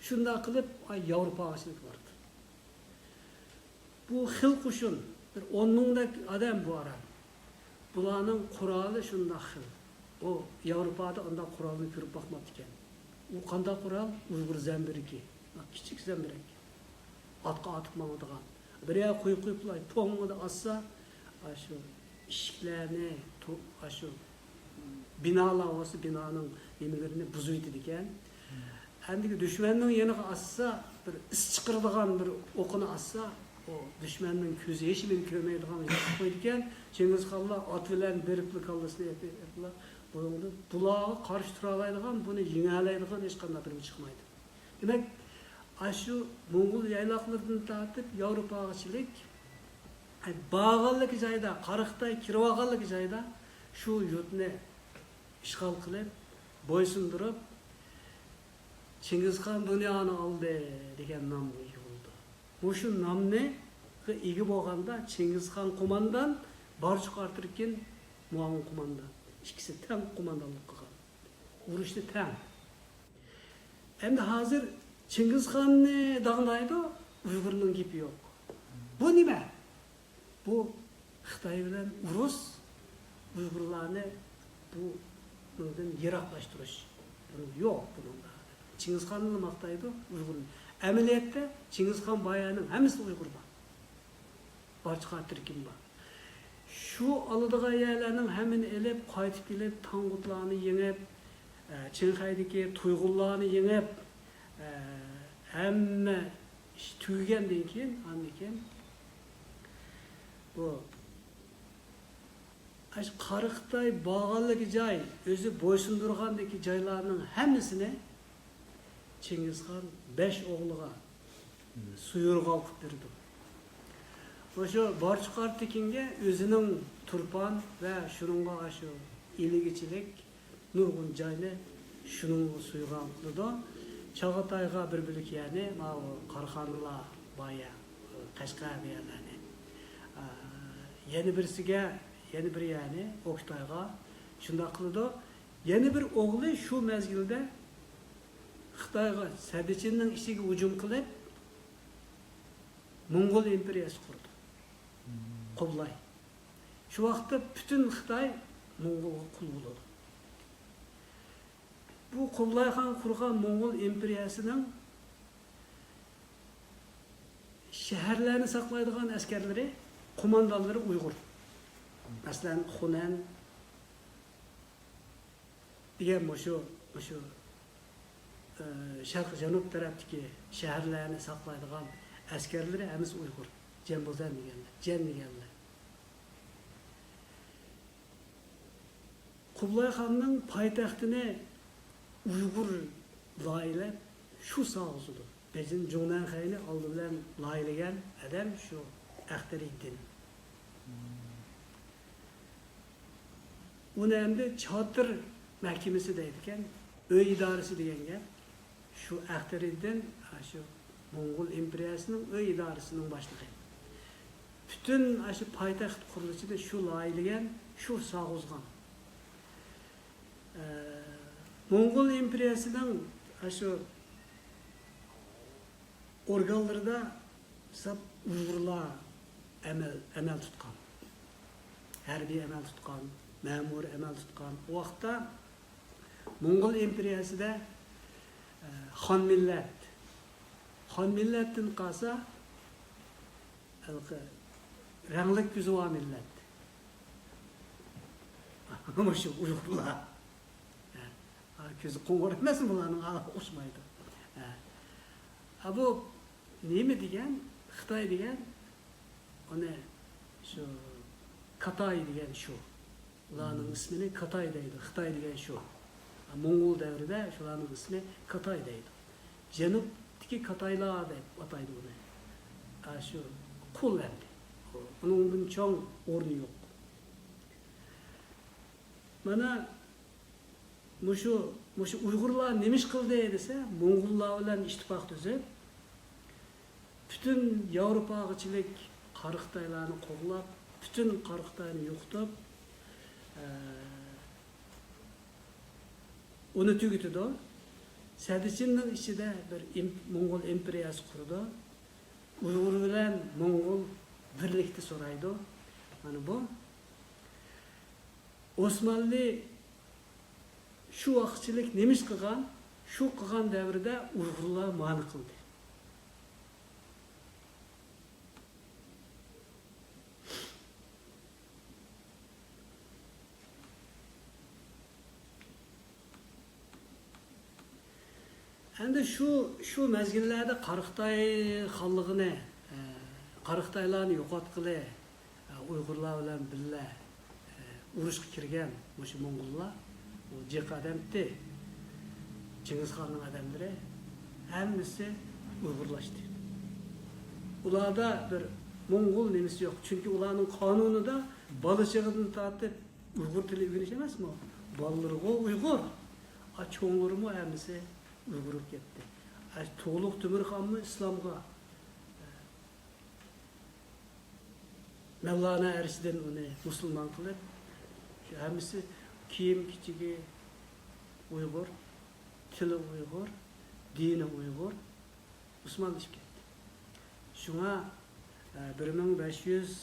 شۇنداق قىلىپ، ئاي، ياۋروپاغىچىلىك بارىدۇ. بۇ خېلى قوشۇن، بىر ئون مىڭدەك ئادەم بۇ ئاران. بۇلارنىڭ قورالى شۇنداق خىل. ئۇ ياۋروپادا ئانداق قورالنى كۆرۈپ باقماپتىكەن. ئۇ قانداق قورال؟ ئۇيغۇر زەمبىرىكى. كىچىك زەمبىرەك. ئاتقا ئاتىپ ماڭىدىغان. بىر يەرگە قويۇپ قويۇپلا، پوڭڭىدە ئاتسا، ئاشۇ ئىشىكلەرنى، تو-، ئاشۇ بىنالار بولسا، بىنانىڭ نېمىلىرىنى بۇزۇۋېتىدىكەن. ئەمدىكى دۈشمەننىڭ يېنىغا ئاتسا، بىر ئىس چىقىرىدىغان بىر ئوقىنى ئاتسا، ئۇ دۈشمەننىڭ كۆزى ھېچنېمىنى كۆرمەيدىغان ياقىپ قويىدىكەن. چىڭگىزخانلار ئات بىلەن بېرىپلا كاللىسىنى ئېپىپلا، بۇنىڭدىن، بۇلارغا قارشى تۇرالايدىغان، بۇنى يېڭەلەيدىغان ھېچقانداق بىرىمۇ چىقمايدۇ. دېمەك، ئاشۇ موڭغۇل يايلاقلىرىدىن تارتىپ ياۋروپاغىچىلىك، ئاي، بارغانلىكى جايدا، قاراخانىي كىرىۋالغانلىكى جايدا شۇ يۇرتنى ئىشغال قىلىپ، بويسۇندۇرۇپ، چىڭگىزخان دۇنيانى ئالدى دېگەن نامغا ئىگە بولىدۇ. مۇشۇ نامنى ئىگە بولغاندا چىڭگىزخان قوماندان، بارچۇق ئارتىركىن مۇئاۋىن قوماندان. ئىككىسى تەڭ قوماندانلىق قىلغان. ئۇرۇشتا تەڭ. ئەمدى ھازىر چىڭگىزخاننى داڭلايدۇ، ئۇيغۇرنىڭ گېپى يوق. بۇ نېمە؟ بۇ خىتاي بىلەن ئۇرۇس، ئۇيغۇرلارنى بۇنىڭدىن يىراقلاشتۇرۇش. بۇنىڭ يوق بۇنىڭدا. چىڭگىزخاننى ماختايدۇ ئۇيغۇرنى. ئەمەلىيەتتە چىڭگىزخان بايانىڭ ھەممىسىدە ئۇيغۇر بار. بارچۇق ئارتىركىن بار. شۇ ئالىدىغان يەرلەرنىڭ ھەممىنى ئېلىپ، قايتىپ كېلىپ، تاڭغۇتلارنى يېڭىپ، ئە، چىڭخەيدىكى تۇيغۇنلارنى يېڭىپ، ئە، ھەممە ئىش تۈگىگەندىن كېيىن، ئاندىن كېيىن بۇ ئاشۇ قارا خىتاي بارغانلىكى جاي، ئۆزى بويسۇندۇرغاندىكى جايلارنىڭ ھەممىسىنى چىڭگىزخان بەش ئوغلىغا سۇيۇرغال قىلىپ بېرىدۇ. مۇشۇ بارچۇق ئارتىركىنگە ئۆزىنىڭ تۇرپان ۋە شۇنىڭغا ئاشۇ ئىلگىچىلىك نۇرغۇن جاينى شۇنىڭغا سۇيۇرغال قىلىدۇ. چاغاتايغا بىر بۆلەك يەرنى، ماۋۇ قاراخانىيلار بار يەر، قەشقەر بۇ يەرلەرنى. ئا، يەنە بىرسىگە، يەنە بىر يەرنى ئوكتايغا شۇنداق قىلىدۇ. يەنە بىر ئوغلى شۇ مەزگىلدە خىتايغا، سەددىچىننىڭ ئىچىگە ھۇجۇم قىلىپ، موڭغۇل ئىمپېرىيەسى قۇرىدۇ. قۇبلاي. شۇ ۋاقىتتا پۈتۈن خىتاي موڭغۇلغا قۇل بولىدۇ. بۇ قۇبلايخان قۇرغان موڭغۇل ئىمپېرىيەسىنىڭ شەھەرلەرنى ساقلايدىغان ئەسكەرلىرى، قوماندانلىرى ئۇيغۇر. مەسىلەن، خۇنەن، دېگەن مۇشۇ، مۇشۇ، ئە، شەرقىي جەنۇب تەرەپتىكى شەھەرلەرنى ساقلايدىغان ئەسكەرلىرى ھەممىسى ئۇيغۇر. جەنبوزەن دېگەنلەر، جەن دېگەنلەر. قۇبلايخاننىڭ پايتەختىنى ئۇيغۇر لايىھەلەپ شۇ سالغۇزىدۇ. بېيجىڭ جۇڭنەنخەينى ئالدى بىلەن لايىھەلىگەن ئادەم شۇ ئەختەرىدىن. ئۇنى ئەمدى چاتىر مەھكىمىسى دەيدىكەن، ئۆي ئىدارىسى دېگەن گەپ. شۇ ئەختەرىدىن، شۇ موڭغۇل ئىمپېرىيەسىنىڭ ئۆي ئىدارىسىنىڭ باشلىقى. پۈتۈن ئاشۇ پايتەخت قۇرۇلۇشىنى شۇ لايىھەلىگەن، شۇ سالغۇزغان. ئە، موڭغۇل ئىمپېرىيەسىنىڭ ئاشۇ ئورگانلىرىدا ساپ ئۇيغۇرلار ئەمەل، ئەمەل تۇتقان. ھەربىي ئەمەل تۇتقان، مەمۇرىي ئەمەل تۇتقان. ئۇ ۋاقىتتا موڭغۇل ئىمپېرىيەسىدە، ئە، خان مىللەت. خان مىللەتتىن قالسا، ھېلىقى رەڭلىك كۆزى بار مىللەت. مۇشۇ ئۇيغۇرلار. ھە، كۆزى قوڭۇر ئەمەسمۇ بۇلارنىڭ؟ ئوخشىمايدۇ. ھە. ھە، بۇ نېمە دېگەن؟ خىتاي دېگەن، ئۇنى شۇ كاتاي دېگەن شۇ. ئۇلارنىڭ ئىسمىنى كاتاي دەيدۇ. خىتاي دېگەن شۇ. موڭغۇل دەۋرىدە شۇلارنىڭ ئىسمى كاتاي دەيدۇ. جەنۇبتىكى كاتايلار دەپ ئاتايدۇ ئۇنى. ئاشۇ قۇل ئەمدى. ئۇنىڭدىن چوڭ ئورنى يوق. مانا مۇشۇ، مۇشۇ ئۇيغۇرلار نېمە ئىش قىلدى دېسە، موڭغۇللار بىلەن ئىتتىپاق تۈزۈپ، پۈتۈن ياۋروپاغىچىلىك قارا خىتايلارنى قوغلاپ، پۈتۈن قارا خىتاينى يوقىتىپ، ئە، ئۇنى تۈگىتىدۇ. سەددىچىننىڭ ئىچىدە بىر ئىم-، موڭغۇل ئىمپېرىيەسى قۇرىدۇ. ئۇيغۇر بىلەن موڭغۇل بىرلىكتە سورايدۇ. مانا بۇ. ئوسمانلى شۇ ۋاقىتچىلىك نېمە ئىش قىلغان؟ شۇ قىلغان دەۋردە ئۇيغۇرلار مانى قىلدى. ئەمدى شۇ، شۇ مەزگىللەردە قارا خىتاي خانلىقىنى، ئە، قارا خىتايلارنى يوقاتقىلى، ئە، ئۇيغۇرلار بىلەن بىللە، ئە، ئۇرۇشقا كىرگەن مۇشۇ موڭغۇللار، ئۇ جىق ئادەمتى، چىڭگىزخاننىڭ ئادەملىرى ھەممىسى ئۇيغۇرلاشتى. ئۇلاردا بىر موڭغۇل نېمىسى يوق. چۈنكى ئۇلارنىڭ قانۇنىدا بالا چېغىدىن تارتىپ ئۇيغۇر تىلى ئۆگىنىش ئەمەسمۇ؟ بالىلىرىغۇ ئۇيغۇر. ئا، چوڭلىرىمۇ ھەممىسى ئۇيغۇر بولۇپ كەتتى. ئە، تۇغلۇق تۆمۈرخانمۇ ئىسلامغا، ئە، مەۋلانا ئەرشىدىن ئۇنى مۇسۇلمان قىلىپ، شۇ ھەممىسى كىيىم-كېچىكى ئۇيغۇر، تىلى ئۇيغۇر، دىنى ئۇيغۇر، مۇسۇلمانلىشىپ كەتتى. شۇڭا، ئە، بىر مىڭ بەش يۈز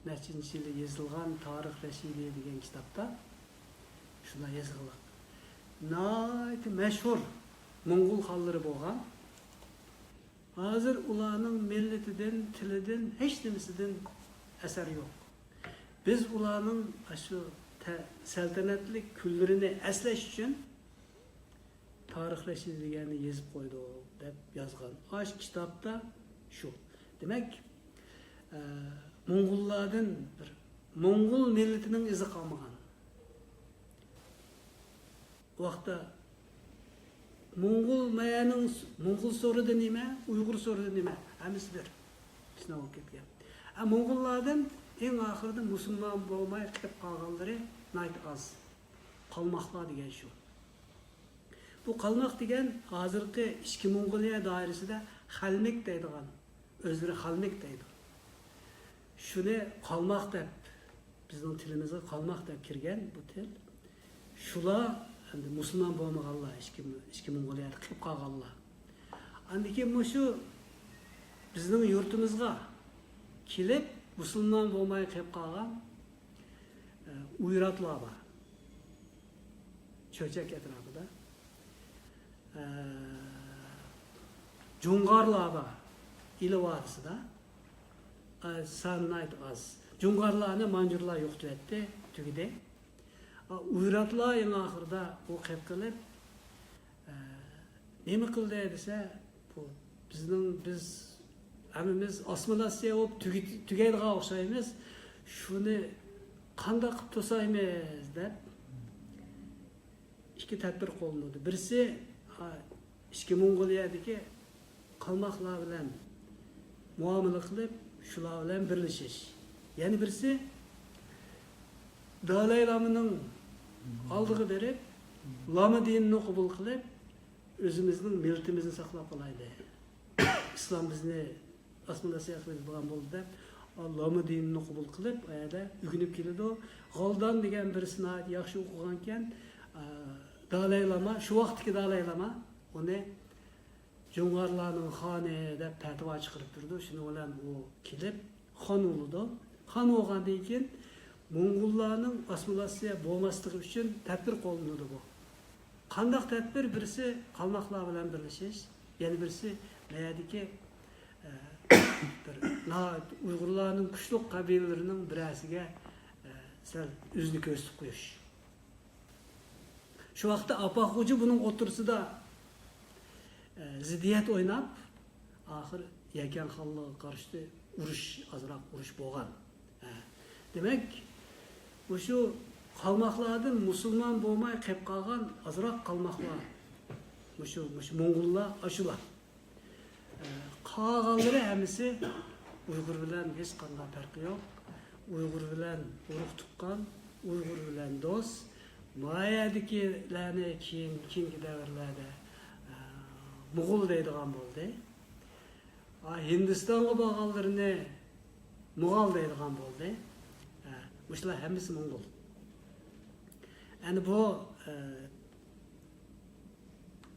نەچچىنچى يىلى يېزىلغان تارىخ رەشىدىيە دېگەن كىتابتا شۇنداق يېزىلغان. ناھايىتى مەشھۇر موڭغۇل خانلىرى بولغان. ھازىر ئۇلارنىڭ مىللىتىدىن، تىلىدىن، ھېچ نېمىسىدىن ئەسەر يوق. بىز ئۇلارنىڭ ئاشۇ تە-، سەلتەنەتلىك كۈنلىرىنى ئەسلەش ئۈچۈن تارىخ رەشىدىيە دېگەننى يېزىپ قويدۇق، دەپ يازغان. ئاشۇ كىتابتا شۇ. دېمەك، ئە، موڭغۇللاردىن بىر موڭغۇل مىللىتىنىڭ ئىزى قالمىغان. ئۇ ۋاقىتتا موڭغۇل مەيەنىڭ، موڭغۇل سورىدى نېمە، ئۇيغۇر سورىدى نېمە، ھەممىسى بىر. سىناپ بولۇپ كەتكەن. ئە، موڭغۇللاردىن ئەڭ ئاخىرىدا مۇسۇلمان بولماي قېلىپ قالغانلىرى ناھايىتى ئاز. قالماقلار دېگەن شۇ. بۇ قالماق دېگەن ھازىرقى ئىچكى موڭغۇلىيە دائىرىسىدە خەلمىك دەيدىغان، ئۆزلىرى خەلمىك دەيدۇ. شۇنى قالماق دەپ، بىزنىڭ تىلىمىزغا قالماق دەپ كىرگەن بۇ تىل. شۇلار ئەمدى مۇسۇلمان بولمىغانلار، ئىچكى، ئىچكى موڭغۇلىيەدە قېلىپ قالغانلار. ئاندىن كېيىن مۇشۇ بىزنىڭ يۇرتىمىزغا كېلىپ، مۇسۇلمان بولماي قېلىپ قالغان، ئە، ئۇيراتلار بار. چۆچەك ئەتراپىدا. ئە، جۇڭغارلار بار. ئىلى ۋادىسىدا. ئە، سانى ناھايىتى ئاز. جۇڭغارلارنى مانجۇرلار يوقىتىۋەتتى، تۈگىدى. ئە، ئۇيراتلار ئەڭ ئاخىرىدا ئۇ قېلىپ قېلىپ، ئە، نېمە قىلدى دېسە، بۇ بىزنىڭ، بىز ھەممىمىز ئاسسىمىلياتسىيە بولۇپ تۈگە-، تۈگەيدىغان ئوخشايمىز. شۇنى قانداق قىلىپ توسايمىز دەپ ئىككى تەدبىر قوللىنىلدى. بىرسى، ھا، ئىچكى موڭغۇلىيەدىكى قالماقلار بىلەن مۇئامىلە قىلىپ، شۇلار بىلەن بىرلىشىش. يەنە بىرسى، دالاي لامىنىڭ ئالدىغا بېرىپ، لاما دىنىنى قوبۇل قىلىپ، ئۆزىمىزنىڭ مىللىتىمىزنى ساقلاپ قالايلى. ئىسلام بىزنى ئاسسىمىلياتسىيە قىلىدىغان بولدى دەپ، لاما دىنىنى قوبۇل قىلىپ، ئۇ يەردە ئۆگىنىپ كېلىدۇ. غالدان دېگەن بىرسى ناھايىتى ياخشى ئوقۇغانكەن، ئە، دالاي لاما، شۇ ۋاقىتتىكى دالاي لاما ئۇنى جۇڭغارلارنىڭ خانى دەپ پەتىۋا چىقىرىپ تۇرىدۇ. شۇنىڭ بىلەن ئۇ كېلىپ خان بولىدۇ. خان بولغاندىن كېيىن موڭغۇللارنىڭ ئاسسىمىلياتسىيە بولماسلىقى ئۈچۈن تەدبىر قوللىنىدۇ بۇ. قانداق تەدبىر؟ بىرسى قالماقلار بىلەن بىرلىشىش، يەنە بىرسى مەيەدىكى، ئە، بىر نا-، ئۇيغۇرلارنىڭ كۈچلۈك قەبىلىلىرىنىڭ بىرەرسىگە، ئە، سەل ئۆزىنى كۆرسىتىپ قويۇش. شۇ ۋاقىتتا ئاپاق خوجا بۇنىڭ ئوتتۇرىسىدا، ئە، زىددىيەت ئويناپ، ئاخىر يەكەن خانلىقىغا قارشى ئۇرۇش، ئازراق ئۇرۇش بولغان. ھە. دېمەك، مۇشۇ قالماقلاردىن مۇسۇلمان بولماي قېلىپ قالغان ئازراق قالماقلار، مۇشۇ، مۇشۇ موڭغۇللار ئاشۇلار. ئە، قالغانلىرى ھەممىسى ئۇيغۇر بىلەن ھېچقانداق پەرقى يوق. ئۇيغۇر بىلەن ئۇرۇق تۇغقان، ئۇيغۇر بىلەن دوست. ما يەردىكىلەرنى كېيىن، كېيىنكى دەۋرلەردە، ئە، موغۇل دەيدىغان بولدى. ئا، ھىندىستانغا بارغانلىرىنى مۇغال دەيدىغان بولدى. ئە، مۇشۇلار ھەممىسى موڭغۇل. ئەنە بۇ، ئە،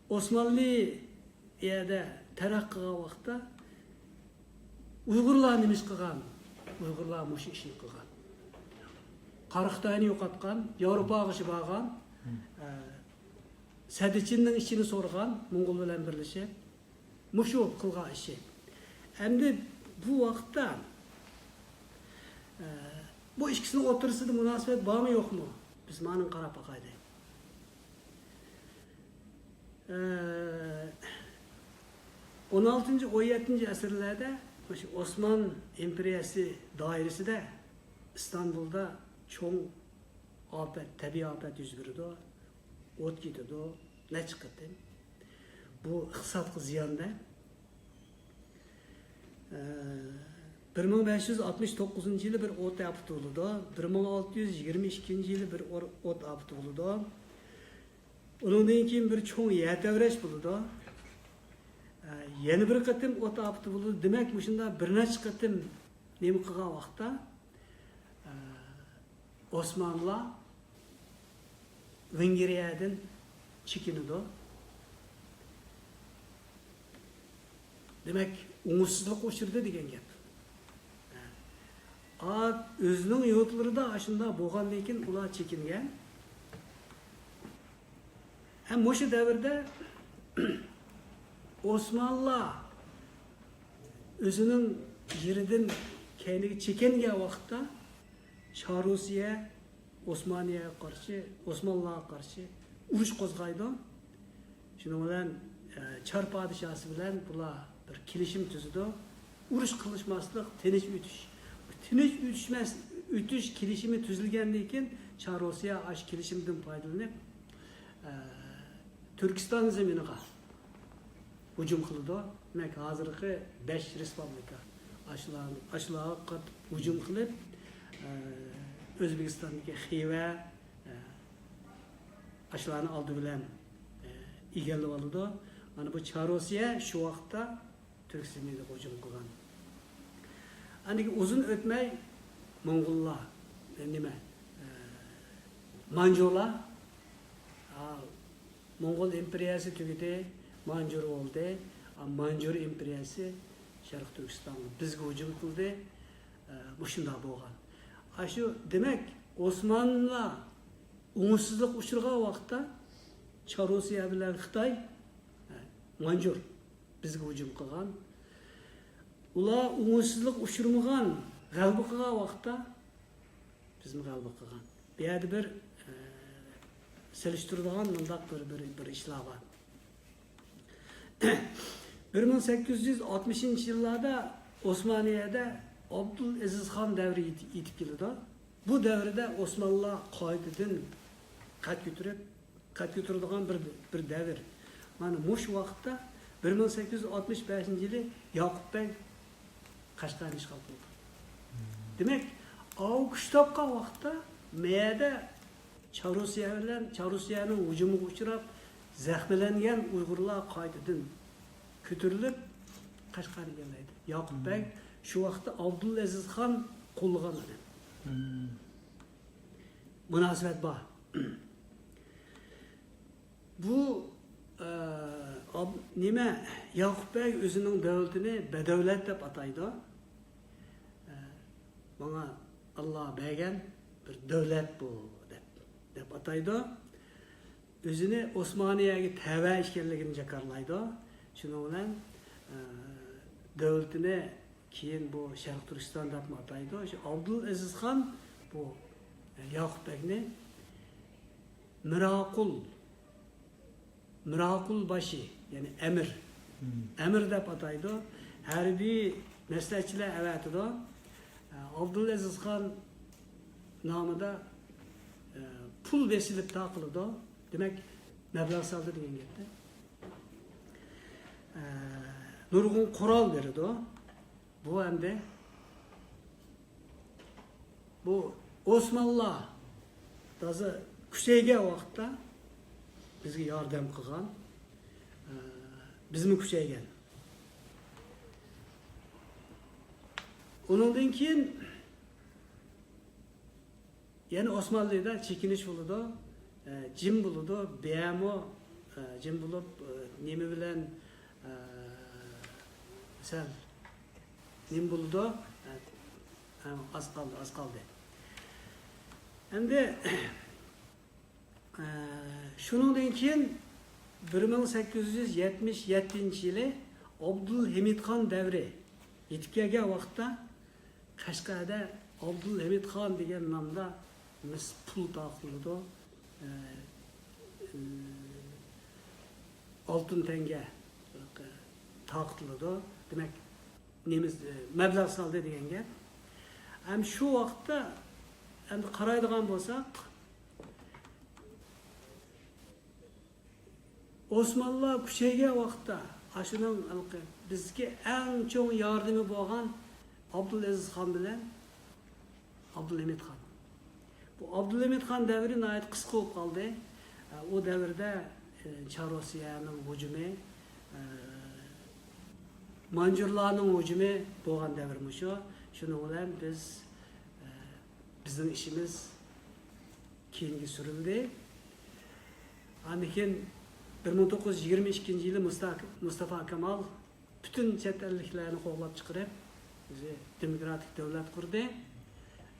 ئوسمانلى يەردە تەرەققىي قىلغان ۋاقىتتا ئۇيغۇرلار نېمە ئىش قىلغان؟ ئۇيغۇرلار مۇشۇ ئىشنى قىلغان. قارا خىتاينى يوقاتقان، ياۋروپاغىچە بارغان، ئە، سەددىچىننىڭ ئىچىنى سورىغان موڭغۇل بىلەن بىرلىشىپ. مۇشۇ قىلغان ئىشى. ئەمدى بۇ ۋاقىتتا، ئە، بۇ ئىككىسىنىڭ ئوتتۇرىسىدا مۇناسىۋەت بارمۇ يوقمۇ؟ بىز مانا قاراپ باقايلى. ئە، ئون ئالتىنچى، ئون يەتتىنچى ئەسىرلەردە مۇشۇ ئوسمان ئىمپېرىيەسى دائىرىسىدە ئىستانبۇلدا چوڭ ئاپەت، تەبىئىي ئاپەت يۈز بېرىدۇ. ئوت كېتىدۇ، نەچچە قېتىم. بۇ ئىقتىسادقا زىياندا. ئە، بىر مىڭ بەش يۈز ئاتمىش توققۇزىنچى يىلى بىر ئوت ئاپىتى بولىدۇ. بىر مىڭ ئالتە يۈز يىگىرمە ئىككىنچى يىلى بىر ئور-، ئوت ئاپىتى بولىدۇ. ئۇنىڭدىن كېيىن بىر چوڭ يەر تەۋرەش بولىدۇ. ئە، يەنە بىر قېتىم ئوت ئاپىتى بولىدۇ. دېمەك، مۇشۇنداق بىر نەچچە قېتىم نېمە قىلغان ۋاقىتتا، ئە، ئوسمانلار ۋېنگرىيەدىن چېكىنىدۇ. دېمەك، ئوڭۇشسىزلىققا ئۇچرىدى دېگەن گەپ. ئا، ئۆزىنىڭ يۇرتلىرىدا ئاشۇنداق بولغاندىن كېيىن ئۇلار چېكىنگەن. ھەم مۇشۇ دەۋردە ئوسمانلار ئۆزىنىڭ يېرىدىن كەينىگە چېكىنگەن ۋاقىتتا، شاھ روسىيە ئوسمانىيەگە قارشى، ئوسمانلارغا قارشى ئۇرۇش قوزغايدۇ. شۇنىڭ بىلەن، ئە، چار پادىشاھسى بىلەن بۇلار بىر كېلىشىم تۈزىدۇ. ئۇرۇش قىلىشماسلىق، تىنچ ئۆتۈش. تىنچ ئۆتۈشمەس، ئۆتۈش كېلىشىمى تۈزۈلگەندىن كېيىن، چار روسىيە ئاشۇ كېلىشىمدىن پايدىلىنىپ، ئە، تۈركىستان زېمىنىغا ھۇجۇم قىلىدۇ. دېمەك، ھازىرقى بەش رېسپۇبلىكا، ئاشۇلار، ئاشۇلارغا قاتتىق ھۇجۇم قىلىپ، ئە، ئۆزبېكىستاندىكى خىۋە، ئە، ئاشۇلارنى ئالدى بىلەن، ئە، ئىگىلىۋالىدۇ. مانا بۇ چار روسىيە شۇ ۋاقىتتا تۈركىستانغا ھۇجۇم قىلغان. ئاندىن كېيىن ئۇزۇن ئۆتمەي موڭغۇللار، ئە، نېمە، ئە، مانجۇلار، ئا، موڭغۇل ئىمپېرىيەسى تۈگىدى، مانجۇر بولدى. ئا، مانجۇر ئىمپېرىيەسى شەرقىي تۈركىستانغا، بىزگە ھۇجۇم قىلدى. ئە، مۇشۇنداق بولغان. ئاشۇ، دېمەك، ئوسمانلىلار ئوڭۇشسىزلىققا ئۇچرىغان ۋاقىتتا چار روسىيە بىلەن خىتاي، ئە، مانجۇر بىزگە ھۇجۇم قىلغان. ئۇلار ئوڭۇشسىزلىققا ئۇچرىمىغان، غەلىبە قىلغان ۋاقىتتا بىزمۇ غەلىبە قىلغان. بۇ يەردە بىر، ئە، سېلىشتۇرىدىغان مۇنداق بىر، بىر، بىر ئىشلار بار. بىر مىڭ سەككىز يۈز ئاتمىشىنچى يىللاردا ئوسمانىيەدە ئابدۇلئەزىز خان دەۋرى يېتىپ، يېتىپ كېلىدۇ. بۇ دەۋردە ئوسمانلىلار قايتىدىن قەد كۆتۈرۈپ، قەد كۆتۈرىدىغان بىر، بىر دەۋر. مانا مۇشۇ ۋاقىتتا بىر مىڭ سەككىز يۈز ئاتمىش بەشىنچى يىلى ياقۇپ بەگ قەشقەرنى ئىشغال قىلدى. دېمەك، ئاۋۇ كۈچ تاپقان ۋاقىتتا مەيەدە چارۇسىيە بىلەن، چارۇسىيەنىڭ ھۇجۇمىغا ئۇچراپ، زەخىملەنگەن ئۇيغۇرلار قايتىدىن كۆتۈرۈلۈپ، قەشقەرنى ئىگىلەيدۇ. ياقۇپ بەگ شۇ ۋاقىتتا ئابدۇلئەزىز خان قوللىغان ئادەم. مۇناسىۋەت بار. بۇ، ئە، ئاب-، نېمە، ياقۇپ بەگ ئۆزىنىڭ دۆلىتىنى بەدەۋلەت دەپ ئاتايدۇ. ئە، ماڭا ئاللا بەرگەن بىر دۆلەت بۇ دەپ، دەپ ئاتايدۇ. ئۆزىنى ئوسمانىيەگە تەۋە ئىكەنلىكىنى جاكارلايدۇ. شۇنىڭ بىلەن، ئە، دۆلىتىنى كېيىن بۇ شەرقىي تۈركىستان دەپمۇ ئاتايدۇ. شۇ ئابدۇلئەزىز خان بۇ، ئە، ياقۇپ بەگنى مىراقۇل، مىراقۇل باشى، يەنى ئەمىر. ئەمىر دەپ ئاتايدۇ. ھەربىي مەسلىھەتچىلەر ئەۋەتىدۇ. ئابدۇلئەزىز خان نامىدا، ئە، پۇل بېسىلىپ تاقىلىدۇ. دېمەك، مەبلەغ سالدى دېگەن گەپتە. ئە، نۇرغۇن قورال بېرىدۇ. بۇ ئەمدى، بۇ ئوسمانلار تازا كۈچەيگەن ۋاقىتتا بىزگە ياردەم قىلغان، ئە، بىزمۇ كۈچەيگەن. ئۇنىڭدىن كېيىن يەنە ئوسمانلىدا چېكىنىش بولىدۇ، ئە، جىم بولىدۇ، بىيەمۇ، ئە، جىم بولۇپ، ئە، نېمە بىلەن، ئە، سەل نېمە بولىدۇ؟ ئە، ئە، ئاز قالدى، ئاز قالدى. ئەمدى، ئە، شۇنىڭدىن كېيىن بىر مىڭ سەككىز يۈز يەتمىش يەتتىنچى يىلى ئابدۇلھەمىد خان دەۋرى يېتىپ كەلگەن ۋاقىتتا، قەشقەردە ئابدۇلھەمىد خان دېگەن نامدا مىس پۇل تارقىتىلىدۇ. ئە، ئە، ئالتۇن تەڭگە تارقىتىلىدۇ. دېمەك، نېمىز، ئە، مەبلەغ سالدى دېگەن گەپ. ھەم شۇ ۋاقىتتا ئەمدى قارايدىغان بولساق، ئوسمانلار كۈچەيگەن ۋاقىتتا، ئاشۇنىڭ ھېلىقى بىزگە ئەڭ چوڭ ياردىمى بولغان ئابدۇلئەزىز خان بىلەن ئابدۇلھەمىد خان. بۇ ئابدۇلھەمىد خان دەۋرى ناھايىتى قىسقا بولۇپ قالدى. ئۇ دەۋردە، ئە، چار روسىيەنىڭ ھۇجۇمى، ئە، مانجۇرلارنىڭ ھۇجۇمى بولغان دەۋر مۇشۇ. شۇنىڭ بىلەن بىز، ئە، بىزنىڭ ئىشىمىز كېيىنگە سۈرۈلدى. ئاندىن كېيىن بىر مىڭ توققۇز يۈز يىگىرمە ئىككىنچى يىلى مۇستا-، مۇستافا كامال پۈتۈن چەت ئەللىكلەرنى قوغلاپ چىقىرىپ، ئۆزى دېموكراتىك دۆلەت قۇردى.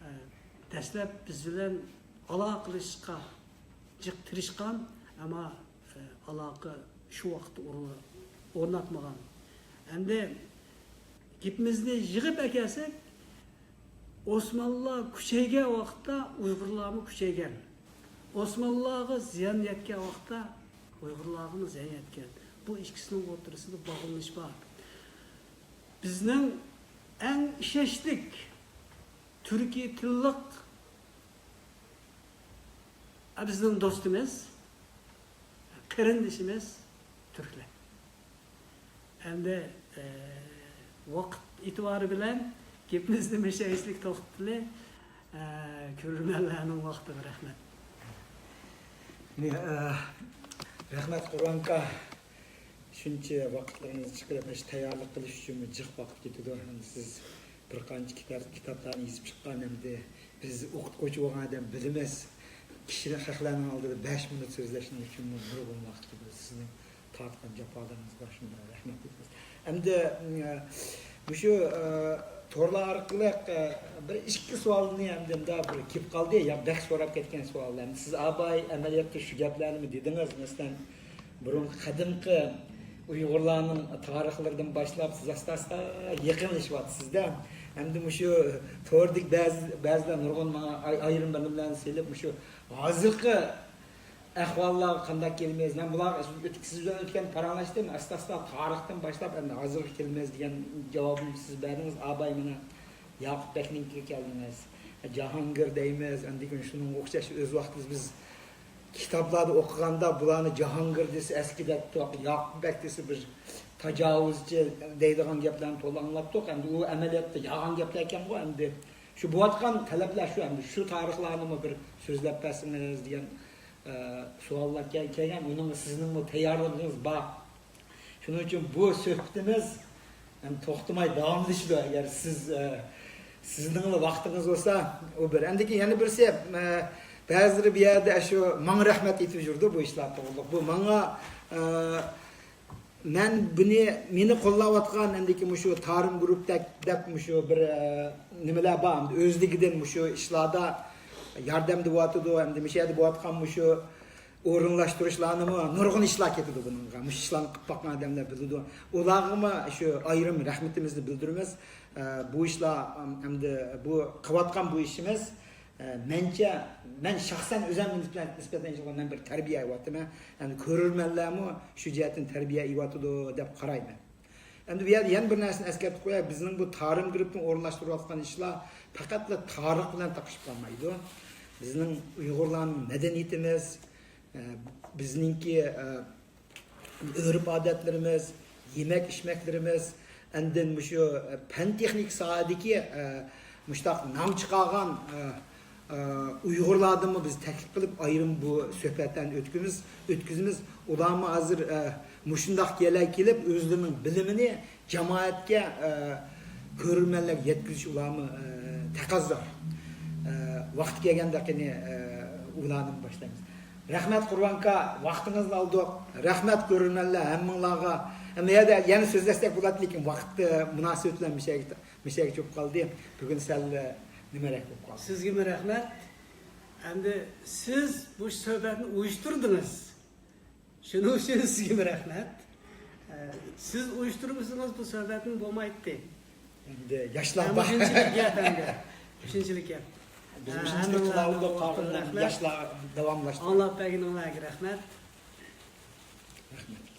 ئە، دەسلەپ بىز بىلەن ئالاقىلىشىشقا جىق تىرىشقان، ئەمما، ئە، ئالاقە شۇ ۋاقىتتا ئورۇن-، ئورناتمىغان. ئەمدى گېپىمىزنى يىغىپ ئەكەلسەك، ئوسمانلىلار كۈچەيگەن ۋاقىتتا ئۇيغۇرلارمۇ كۈچەيگەن. ئوسمانلىلارغا زىيان يەتكەن ۋاقىتتا ئۇيغۇرلارغىمۇ زىيان يەتكەن. بۇ ئىككىسىنىڭ ئوتتۇرىسىدا باغلىنىش بار. بىزنىڭ ئەڭ ئىشەنچلىك تۈركىي تىللىق، ئە، بىزنىڭ دوستىمىز، قېرىندىشىمىز تۈركلەر. ئەمدى، ئە، ۋاقىت ئېتىبارى بىلەن گېپىمىزنى مۇشۇ يەرلىك توختىتىلى. ئە، كۆرۈرمەنلەرنىڭ ۋاقتىغا رەھمەت. نى-، ئە، رەھمەت، قۇربان ئاكا. شۇنچە ۋاقىتلىرىڭىزنى چىقىرىپ، مۇشۇ تەييارلىق قىلىش ئۈچۈنمۇ جىق ۋاقىت كېتىدۇ. ھەم سىز بىر قانچە كىتاب، كىتابلارنى يېزىپ چىققان، ئەمدى بىز ئوقۇتقۇچى بولغان ئادەم بىلىمىز. كىشىلەر، خەقلەرنىڭ ئالدىدا بەش مىنۇت سۆزلەشنىڭ ئۈچۈنمۇ نۇرغۇن ۋاقىت كېتىدۇ. سىزنىڭ تارتقان جاپالىرىڭىزغا شۇنداق رەھمەت ئېيتىمىز. ئەمدى، م، مۇشۇ، ئە، تورلار ئارقىلىق، ئە، بىر ئىككى سوئالنى ئەمدى مۇنداق بىر كېلىپ قالدى. يا بەك سوراپ كەتكەن سوئال. ئەمدى سىز ئاباي ئەمەلىيەتتە شۇ گەپلەرنىمۇ دېدىڭىز؟ مەسىلەن، بۇرۇنقى قەدىمكى ئۇيغۇرلارنىڭ تارىخلىرىدىن باشلاپ سىز ئاستا-ئاستا يېقىنلىشىۋاتىسىز-دە. ئەمدى مۇشۇ توردىكى بەزى، بەزىلەر نۇرغۇن ماڭا ئاي-، ئايرىم بىلىملەرنى سېلىپ، مۇشۇ ھازىرقى ئەھۋاللارغا قانداق كېلىمىز؟ مەن بۇلارغا ئۆت-، سىز بىلەن ئۆتكەن پاراڭلاشتىم. ئاستا-ئاستا تارىختىن باشلاپ، ئەمدى ھازىرغا كېلىمىز دېگەن جاۋابنى سىز بەردىڭىز. ئاباي، مانا ياقۇپ بەكنىڭكىگە كەلدىڭىز. جاھانگىر دەيمىز، ئاندىن كېيىن شۇنىڭغا ئوخشاش ئۆز ۋاقتىمىز بىز كىتابلاردا ئوقۇغاندا بۇلارنى جاھانگىر دېسە ئەسكى دەپتۇق، ياقۇپ بەك دېسە بىر تاجاۋۇزچى دەيدىغان گەپلەرنى تولا ئاڭلاپتۇق. ئەمدى ئۇ ئەمەلىيەتتە يالغان گەپلەركەنغۇ. ئەمدى شۇ بولۇۋاتقان تەلەپلەر شۇ، ئەمدى شۇ تارىخلارنىمۇ بىر سۆزلەپ بەرسىڭىز دېگەن، ئە، سوئاللار كەل-، كەلگەن. ئۇنىڭغا سىزنىڭمۇ تەييارلىقىڭىز بار. شۇنىڭ ئۈچۈن بۇ سۆھبىتىمىز، يەنى، توختىماي داۋاملىشىدۇ. ئەگەر سىز، ئە، سىزنىڭلا ۋاقتىڭىز بولسا، ئۇ بىر. ئەندىكىن يەنە بىرسى، ئە، بەزىلىرى بۇ يەردە شۇ ماڭا رەھمەت ئېيتىپ يۈرىدۇ بۇ ئىشلار توغرۇلۇق. بۇ ماڭا، ئە، مەن بۇنى، مېنى قوللاۋاتقان ئەندىكى مۇشۇ تارىم گۇرۇپتەك دەپ مۇشۇ بىر، ئە، نېمىلەر بار. ئۆزلۈكىدىن مۇشۇ ئىشلاردا ياردەمدە بولۇۋاتىدۇ. ئەمدى مۇشۇ يەردە بولۇۋاتقان مۇشۇ ئورۇنلاشتۇرۇشلارنىمۇ نۇرغۇن ئىشلار كېتىدۇ بۇنىڭغا. مۇشۇ ئىشلارنى قىلىپ باققان ئادەملەر بىلىدۇ. ئۇلارغىمۇ شۇ ئايرىم رەھمىتىمىزنى بىلدۈرىمىز. ئە، بۇ ئىشلار، ئەم، ئەمدى بۇ قىلىۋاتقان بۇ ئىشىمىز، ئە، مەنچە، مەن شەخسەن ئۆزۈمگە نىسبەتەن، نىسبەتەن ئېيتقاندا مەن بىر تەربىيە ئېلىۋاتىمەن. يەنى كۆرۈرمەنلەرمۇ شۇ جەھەتتىن تەربىيە ئېلىۋاتىدۇ دەپ قارايمەن. ئەمدى بۇ يەردە يەنە بىر نەرسىنى ئەسكەرتىپ قوياي. بىزنىڭ بۇ تارىم گۇرۇپتىن ئورۇنلاشتۇرۇۋاتقان ئىشلار پەقەتلا تارىخ بىلەن تاقىشىپ قالمايدۇ. بىزنىڭ ئۇيغۇرلارنىڭ مەدەنىيىتىمىز، ئە، بىزنىڭكى، ئە، ئۆرپ-ئادەتلىرىمىز، يېمەك-ئىچمەكلىرىمىز، ئاندىن مۇشۇ، ئە، پەن-تېخنىكا ساھەدىكى، ئە، مۇشۇنداق نام چىقارغان، ئە، ئە، ئۇيغۇرلاردىنمۇ بىز تەكلىپ قىلىپ ئايرىم بۇ سۆھبەتلەرنى ئۆتكۈزىمىز، ئۆتكۈزىمىز. ئۇلارمۇ ھازىر، ئە، مۇشۇنداق يەرلەرگە كېلىپ ئۆزلىرىنىڭ بىلىمىنى جامائەتكە، ئە، كۆرۈرمەنلەرگە يەتكۈزۈش ئۇلارمۇ، ئە، تەقەززا. ئە، ۋاقتى كەلگەندە قېنى، ئە، ئۇلارنى باشلايمىز. رەھمەت قۇربان ئاكا، ۋاقتىڭىزنى ئالدۇق. رەھمەت كۆرۈرمەنلەر ھەممىڭلارغا. ئەمما يەنە، يەنە سۆزلەشسەك بولاتتى، لېكىن ۋاقىت، ئە، مۇناسىۋىتى بىلەن مۇشەگە، مۇشەگە چۈشۈپ قالدى. بۈگۈن سەل، ئە، نېمىرەك بولۇپ قالدى. سىزگىمۇ رەھمەت. ئەمدى سىز بۇ سۆھبەتنى ئۇيۇشتۇردىڭىز. شۇنىڭ ئۈچۈن سىزگىمۇ رەھمەت. ئە، سىز ئۇيۇشتۇرمىسىڭىز بۇ سۆھبەتمۇ بولمايتتى. ئەمدى ياشلار بار. شۇنچىلىك گەپ ئەمدى. شۇنچىلىك گەپ. بىز ئە، مۇشۇنچىلىك ھەممىڭلارغا قىلاۋۇلدۇق، چوڭقۇر رەھمەت. ياشلار داۋاملاشتۇرۇپ. ئاڭلاپ بەرگىنىڭلارغا رەھمەت. رەھمەت.